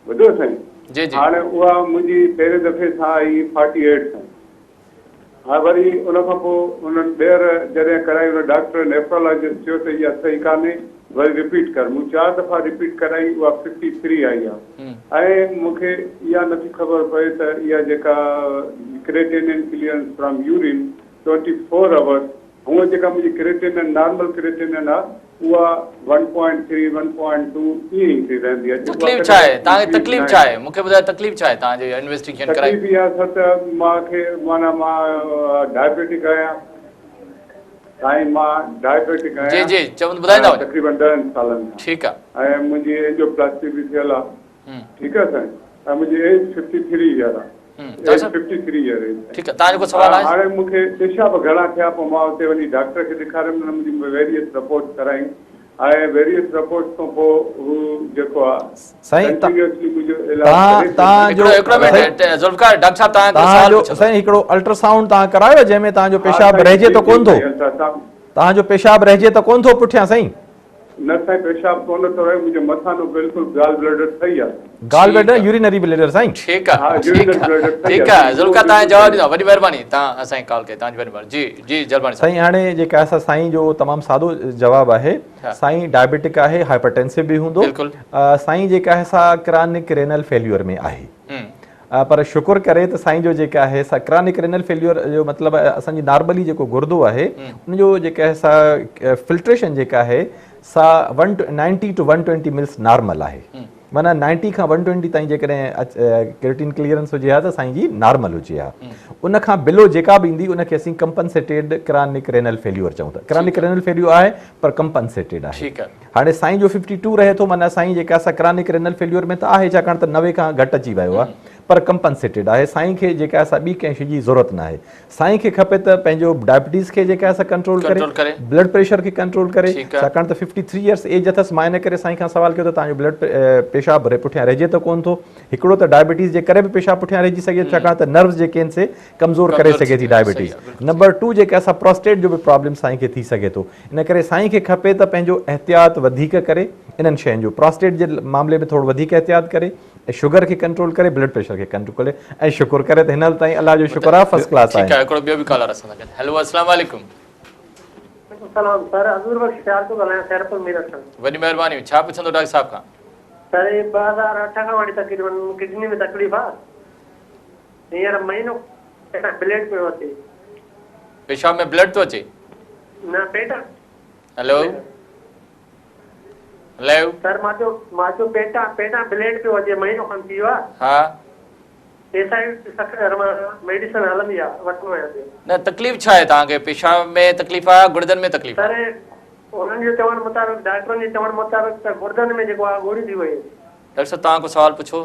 ٻڌو سائين جي جي. هاڻي اها منهنجي پهرين دفعي سان آئي فارٽي ايٽ سائين ها وري ان کان پوء انهن ٻيهر جڏهن ڪرائي ان ڊاڪٽر نيفرالاجسٽ چيو ته اها صحيح ڪانهي وري رپيٽ ڪر مون چار دفعا رپيٽ ڪرائي اها ففٽي ٿري آئي آ ۽ مون کي اها نٿي خبر پئي ته اها جيڪا creatinine clearance from urine twenty four hours هونء جيڪا منهنجي ڪريٽينن نارمل ڪريٽينن آ اها one point three one point two ائين ئي ٿي رهندي آ تڪليف ڇا آهي توهان کي تڪليف ڇا آهي مون کي ٻڌايو تڪليف ڇا آهي توهان جو انويسٽيگيشن ڪرائي تڪليف اها سر ته مان کي معنيٰ مان ڊائبيٽڪ آهيان سائين مان ڊائبيٽڪ آهيان جي جي چوند ٻڌائيندا وڃو تقريبن ڏهن سالن کان ٺيڪ آ ۽ منهنجي اينجيوپلاسٽي به ٿيل آ ٺيڪ آ سائين ۽ منهنجي ايج ففٽي ٿري ايئر آ age fifty three air age ٺيڪ آ توهان جو ڪو سوال آهي هاڻي مون کي پيشاب گهڻا ٿيا پوء مان اتي وڃي ڊاڪٽر کي ڏيکاريم ان منهنجي ويريس رپورٽس ڪرايون ۽ ويريس رپورٽس کان پوء هو جيڪو آ سائين ڪنٽينيوسلي منهنجو علاج توهان جو هڪڙو منٽ ذوالفقار ڊاڪٽر صاحب توهان هڪڙو سوال پڇندو سائين هڪڙو الٽراسائونڊ توهان ڪرايو جنهن ۾ توهان جو پيشاب رهجي ته ڪون ٿو توهان جو پيشاب رهجي ته ڪون ٿو پٺيان سائين نه سائين پيشاب ڪونه ٿو رهي منهنجو مثانو بلڪل گال بليڊر صحيح آ. گال بليڊر يورينري بليڊر سائين. ٺيڪ آ ٺيڪ آ ٺيڪ آ ذوالفقار توهان جواب ڏيندا وڏي مهرباني توهان اسان کي ڪال ڪئي توهان جي وڏي مهرباني جي جي جلباڻي صاحب. سائين هاڻي جيڪا آهي سا سائين جو تمام سادو جواب آهي سائين ڊائبيٽڪ آهي هائپرٽينسو به هوندو سائين جيڪا آهي سا ڪرانڪ رينل فيليور ۾ آهي پر شڪر ڪري ته سائين جو جيڪا آهي سا ڪرانڪ رينل فيليور جو مطلب اسان جي نارملي جيڪو گردو آهي ان جو جيڪا آهي سا فلٽريشن جيڪا آهي سا 190 ٽو 120 ملس نارمل آهي معنيٰ 90 کان 120 تائين جيڪڏهن ڪريٽين ڪليئرنس هجي ها ته سائين جي نارمل هجي ها ان کان بلو جيڪا به ايندي ان کي اسين ڪمپنسيٽيڊ ڪرانڪ رينل فيليور چئون ٿا ڪرانڪ رينل فيليور آهي پر ڪمپنسيٽيڊ آهي هاڻي سائين جو ففٽي ٽو رهي ٿو معنيٰ سائين جيڪا سا ڪرانڪ رينل فيليور ۾ ته آهي ڇاڪاڻ ته 90 کان گهٽ اچي ويو آهي پر ڪمپنسيٽيڊ آهي سائين کي جيڪا سا ٻي ڪنهن شي جي ضرورت ناهي سائين کي کپي ته پنهنجو ڊائبٽيز کي جيڪا سا ڪنٽرول ڪري بلڊ پريشر کي ڪنٽرول ڪري ڇاڪاڻ ته ففٽي ٿري ايئرس ايج اٿس مان ان ڪري سائين کان سوال ڪيو ته توهان جو بلڊ پيشاب پٺيان رهجي ته ڪونه ٿو هڪڙو ته ڊائبٽيز جي ڪري به پيشاب پٺيان رهجي سگهي ٿو ڇاڪاڻ ته نروز جيڪي آهن سي ڪمزور ڪري سگهي ٿي ڊائبٽيز نمبر ٽو جيڪا سا پروسٽيٽ جو به پرابلم سائين کي ٿي سگهي ٿو ان ڪري سائين کي کپي ته پنهنجو احتياط وڌيڪ ڪري انهن شين جو پراسٽيٽ جي معاملي ۾ ٿورو وڌيڪ احتياط ڪري ۽ شگر کي ڪنٽرول ڪري بلڊ پريشر کي ڪنٽرول ڪري ۽ شڪر ڪري ته هن هل تائين الله جو شڪر آهي فرسٽ ڪلاس آهي. ٺيڪ آهي هڪڙو ٻيو به ڪالر اسان سان گڏ هيلو السلام عليڪم. وعليڪم السلام سر حضور بخش سيال ٿو ڳالهايان خيرپور ميرس کان. وڏي مهرباني ڇا پڇندو ڊاڪٽر صاحب کان. سر هي 2008 کان وٺي تقريبن ڪڊني ۾ تڪليف آ هينئر مهينو پيٽان بليڊ پيو اچي. پيشاب ۾ بلڊ ٿو اچي؟ نه پيٽان. هيلو هيلو سر مان چيو مان چيو پيٽان پيٽان بليڊ پيو اچي مهينو کن ٿي ويو آ. ها. ايسائيڊ سکر مان ميڊيسن هلندي آ وٺندو آهيان پيو. نه تڪليف ڇا آهي توهان کي پيشاب ۾ تڪليف آ گڙدن ۾ تڪليف آ. سر انهن جي چوڻ مطابق ڊاڪٽرن جي چوڻ مطابق ته گڙدن ۾ جيڪو آ ڳوڙهيون ٿي ويون. ڊاڪٽر صاحب توهان ڪو سوال پڇو.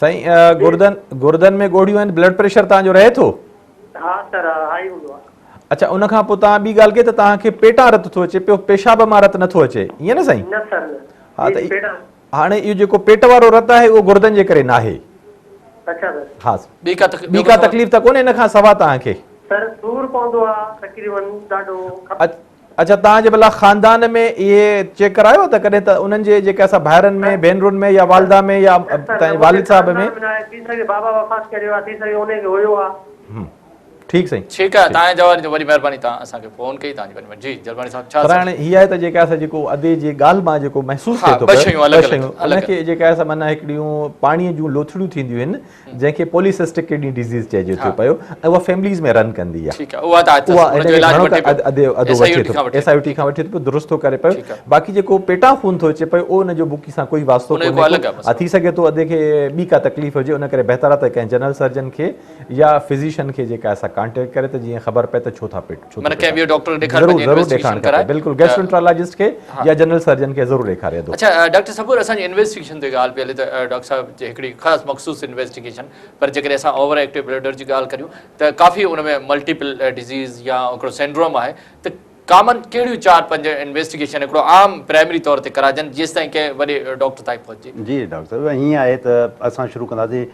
سائين گردن گردن ۾ ڳوڙهيون آهن بلڊ پريشر توهان جو رهي ٿو؟ ها سر ها هائي هوندو آ. اڇا ان کان پوء توهان ٻي ڳالهه ڪئي ته توهان کي پيٽان رت ٿو اچي پيو پيشاب مان رت نٿو اچي ائين نه سائين؟ نه سر نه ها ته هاڻي اهو جيڪو پيٽ وارو رت آهي اهو گردن جي ڪري ناهي. اڇا سر. ها ٻي ڪا ٻي ڪا تڪليف ته ڪونهي ان کان سوا توهان کي؟ سر سور پوندو آ تقريبن ڏاڍو. اڇا توهان جي ڀلا خاندان ۾ اهي چيڪ ڪرايو ته ڪڏهن ته انهن جي جيڪا سا ڀائرن ۾ ڀينرن ۾ يا والده ۾ يا توهان جي والد صاحب ۾. ٿي سگهي بابا وفات ڪري ويو آهي ٿي سگهي انهي کي هيو آهي. ٺيڪ سائين. ٺيڪ آهي توهان جي جواب جو وڏي مهرباني توهان اسان کي فون ڪئي توهان جي وڏي مهرباني جي جلباڻي صاحب ڇا پر هاڻي هي آهي ته جيڪا اسان جيڪو ادي جي ڳالهه مان جيڪو محسوس ٿئي ٿو ٻه شيون الڳ الڳ ان کي جيڪا آهي معنيٰ هڪڙيون پاڻي جون لوٿڙيون ٿينديون آهن جنهن کي پولي سسٽڪ ڪڊني ڊزيز چئجي ٿو پيو ۽ اها فيمليز ۾ رن ڪندي آهي ٺيڪ آهي اها ته اها ان جو علاج وٺي پيو ادي ادو وٺي ٿو ايس I U ٽي کان وٺي ٿو پيو درست ٿو ڪري پيو باقي جيڪو پيٽان خون ٿو اچي پيو ان جو بڪي سان ڪوئي واسطو ڪونهي ڪو ٿي سگهي ٿو ادي کي ٻي ڪا تڪليف هجي ان ڪري بهتر آهي ته ڪنهن جنرل سرجن کي يا فزيشن کي جيڪا سا ڪانٽيڪٽ ڪري ته جيئن خبر پئي ته ڇو ٿا پيٽ ڇو معنيٰ ڪنهن ٻئي ڊاڪٽر کي ڏيکاري ضرور ضرور ڏيکارڻ کپي بلڪل گيسٽرنٽرالاجسٽ کي يا جنرل سرجن کي ضرور ڏيکاري ادو. اڇا ڊاڪٽر صبور اسان جي انويسٽيگيشن تي ڳالهه پئي هلي ته ڊاڪٽر صاحب جي هڪڙي خاص مخصوص انويسٽيگيشن پر جيڪڏهن اسان اوور ايڪٽو بليڊر جي ڳالهه ڪريون ته ڪافي ان ۾ ملٽيپل ڊزيز يا هڪڙو سينڊروم آهي ته ڪامن ڪهڙيون چار پنج انويسٽيگيشن هڪڙو عام پرائمري طور تي ڪرائجن جيستائين ڪنهن وڏي ڊاڪٽر تائين پهچجي؟ جي ڊاڪٽر صاحب ائين آهي ته اسان شروع ڪنداسين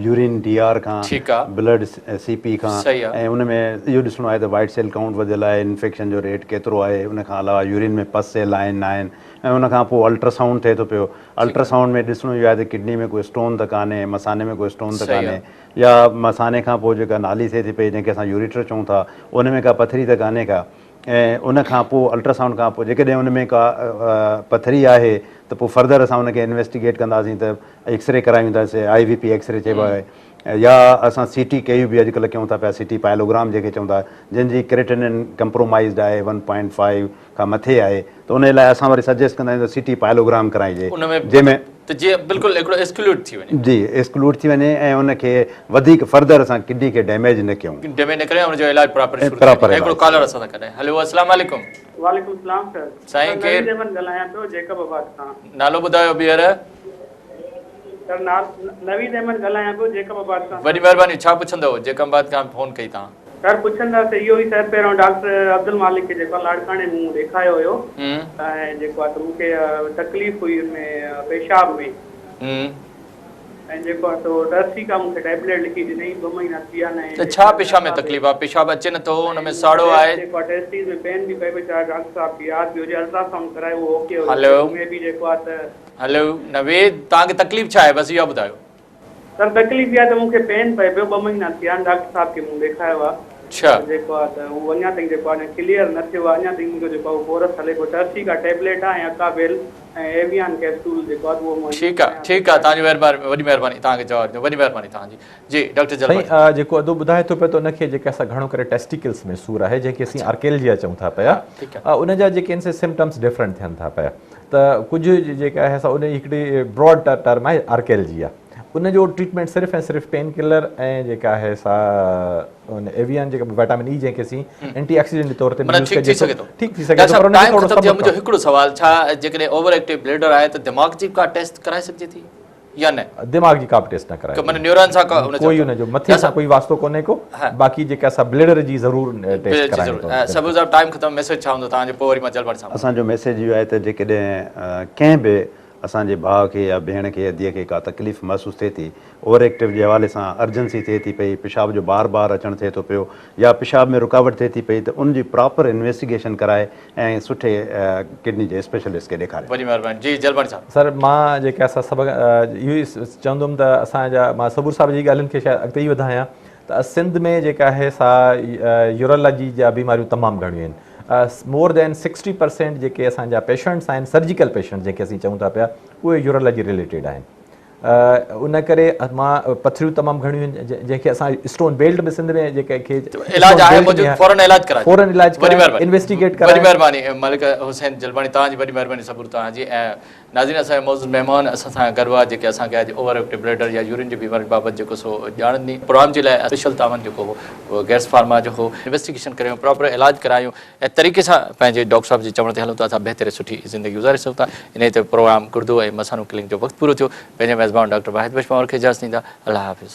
يورين ڊي آر کان ٺيڪ آ بلڊ سي پي کان صحيح آ ۽ ان ۾ اهو ڏسڻو آهي ته وائيٽ سيل ڪائونٽ وڌيل آهي انفيڪشن جو ريٽ ڪيترو آهي ان کان علاوه يورين ۾ پس سيل آهن نه آهن ۽ ان کان پوء الٽرا سائونڊ ٿئي ٿو پيو الٽرا سائونڊ ۾ ڏسڻو اهو آهي ته ڪڊني ۾ ڪو اسٽون ته ڪانهي مثاني ۾ ڪو اسٽون ته صحيح آ ڪانهي يا مثاني کان پوء جيڪا نالي ٿئي ٿي پئي جنهن کي اسان يوريٽر چئون ٿا ان ۾ ڪا پٿري ته ڪانهي ڪا ۽ ان کان پوء الٽرا سائونڊ کان پوء جيڪڏهن ان ۾ ڪا پٿري آهي ته پوء فردر اسان ان کي انويسٽيگيٽ ڪنداسين ته ايڪسري ڪرايون ٿا سي آئي وي پي ايڪسري چئبو آهي يا اسان سي ٽي ڪيو به اڄڪلهه ڪيون ٿا پيا سي ٽي پائلوگرام جنهن کي چئون ٿا جنهن جي ڪريٽنن ڪمپرومائزڊ آهي ون پوائنٽ فائيو کان مٿي آهي ته ان لاء اسان وري سجيسٽ ڪندا آهيون ته سي ٽي پائلوگرام ڪرائجي ان ۾ جنهن ۾ ته جيئن بلڪل هڪڙو ايڪسڪلوڊ ٿي وڃي. جي ايڪسڪلوڊ ٿي وڃي ۽ ان کي وڌيڪ فردر اسان ڪڊني کي ڊيميج نه ڪيون. ڊيميج نه ڪري ان جو علاج پراپر شروع ٿي وڃي. هڪڙو ڪالر اسان سان گڏ آهي. هلو السلام عليڪم. وعليڪم السلام سر. سائين سر ڪير؟ نويد احمد ڳالهايان پيو جيڪب آباد کان. نالو ٻڌايو ٻيهر. سر نويد احمد ڳالهايان پيو جيڪب آباد کان. وڏي مهرباني ڇا پڇندؤ جيڪب آباد کان فون ڪئي توهان. سر پڇندس اهو ئي سر پهريون ڊاڪٽر عبدالمالڪ کي جيڪو آهي لاڙڪاڻي مون ڏيکايو هيو ۽ جيڪو آهي ته مون کي تڪليف هئي ان ۾ پيشاب ۾ ۽ جيڪو آهي سو ٽرسيڪا مون کي ٽيبليٽ لکي ڏنائين ٻه مهينا ٿي ويا آهن ۽ ته ڇا پيشاب ۾ تڪليف آهي پيشاب اچي نٿو ان ۾ ساڙو آهي. جيڪو آهي ٽيسٽيز ۾ پين به پئي پئي ڇا ڊاڪٽر صاحب کي ياد به هجي الٽراسائونڊ ڪرايو اهو اوڪي هيو هلو ۾ به جيڪو آهي ته. هلو نويد توهان کي تڪليف ڇا آهي بس اها ٻڌايو. سر تڪليف اها ته مون کي پين پئي پيو ٻه مهينا ٿيا آهن ڊاڪٽر صاحب کي مون ڏيکايو آهي ته جيڪو آهي ته اهو اڃا تائين جيڪو آهي اڃا ڪليئر نه ٿيو آهي اڃا تائين منهنجو جيڪو آهي اهو ڪورس هلي پيو ٽرسيڪا ٽيبليٽ آهي ۽ اڪابيل ۽ ايويان ڪيپسول جيڪو آهي اهو مان ٺيڪ آهي ٺيڪ آهي توهان جي مهرباني وڏي مهرباني توهان کي جواب ڏنو وڏي مهرباني توهان جي جي ڊاڪٽر جلباڻي. سائين جيڪو ادو ٻڌائي ٿو پيو ته ان کي جيڪا سا گهڻو ڪري ٽيسٽيڪلس ۾ سور آهي جنهن کي اسين آرڪيلجيا چئون ٿا پيا ان جا جيڪي آهن سي سمپٽمس ڊفرنٽ ٿين ٿا پيا ته ڪجهه جيڪا آهي سا ان جي هڪڙي براڊ ٽرم آهي آرڪيلجيا ان جو ٽريٽمينٽ صرف ۽ صرف پين ڪلر ۽ جيڪا آهي سا ان ايويان جيڪا وائٽامن اي جنهن کي اسين اينٽي آڪسيڊنٽ جي طور تي معنيٰ يوز ٺيڪ ٿي ڪجي ٿو سگهي ٿو ٺيڪ ٿي سگهي ڊاڪٽر ٿو پر صاحب ان کي ٽائيم ٿورو ختم ٿي ويو صبر منهنجو هڪڙو سوال ڇا جيڪڏهن اوور ايڪٽو بليڊر آهي ته دماغ جي ڪا ٽيسٽ ڪرائي سگهجي ٿي يا نه؟ دماغ جي ڪا به ٽيسٽ نه ڪرائي معنيٰ نيوران سان ڪا ان ڪوئي ان جو مٿي سان ڪوئي واسطو ڪونهي ڪو باقي جيڪا سا بليڊر جي ضرور ٽيسٽ ڪرائڻي پوندي. صبر صاحب ٽائيم ختم ميسيج ڇا هوندو توهان جو پوء وري مان جلباڻي صاحب. اسان جو ميسيج اهو آهي ته جيڪڏهن ڪنهن به اسان جي ڀاء کي يا ڀيڻ کي يا ڌيء کي ڪا تڪليف محسوس ٿئي ٿي، اوور ايڪٽو جي حوالي سان ارجنسي ٿئي ٿي پئي، پيشاب جو بار بار اچڻ ٿئي ٿو پيو يا پيشاب ۾ رڪاوٽ ٿئي ٿي پئي ته ان جي پراپر انويسٽيگيشن ڪرائي ۽ سٺي ڪڊني جي اسپيشلسٽ کي ڏيکاري. وڏي مهرباني جي جلباڻي صاحب. سر مان جيڪا سا سڀ اهو ئي چوندم ته اسان جا مان صبور صاحب جي ڳالهين کي شايد اڳتي ئي وڌايان ته سنڌ ۾ جيڪا آهي سا يورولاجي جا بيماريون تمام گهڻيون آهن مور دين 60% جيڪي اسان جا پيشنٽس آهن سرجيڪل پيشنٽس جنهن کي اسين چئون ٿا پيا اهي يورولاجي رليٽيڊ آهن ان ڪري مان پٿريون تمام گهڻيون آهن جنهن کي اسان اسٽون بيلٽ به سنڌ ۾ جيڪي کي علاج آهي موجود فورن علاج ڪرائي فورن علاج ڪرائي انويسٽيگيٽ ڪرائي وڏي مهرباني ملڪ حسين جلباڻي توهان جي وڏي مهرباني صبر توهان جي ۽ ناظرين اسان جا معزز مهمان اسان سان گڏ هئا جيڪي اسان کي اڄ اوور ايڪٽو بليڊر يا يورين جي بيمارين بابت جيڪو سو ڄاڻ ڏني. پروگرام جي لاء اسپيشل تعاون جيڪو هو اهو گيس فارما جو هو. انويسٽيگيشن ڪريون پراپر علاج ڪرايون ۽ طريقي سان پنهنجي ڊاڪٽر صاحب جي چوڻ تي هلون ته اسان بهتر ۽ سٺي زندگي گذاري سگهون ٿا. انهي تي پروگرام گردو ۽ مثانو ڪلينڪ جو وقت پورو ٿيو. پنهنجي ميزبان ڊاڪٽر واحد بخش پنهور کي اجازت ڏيندا. الله حافظ.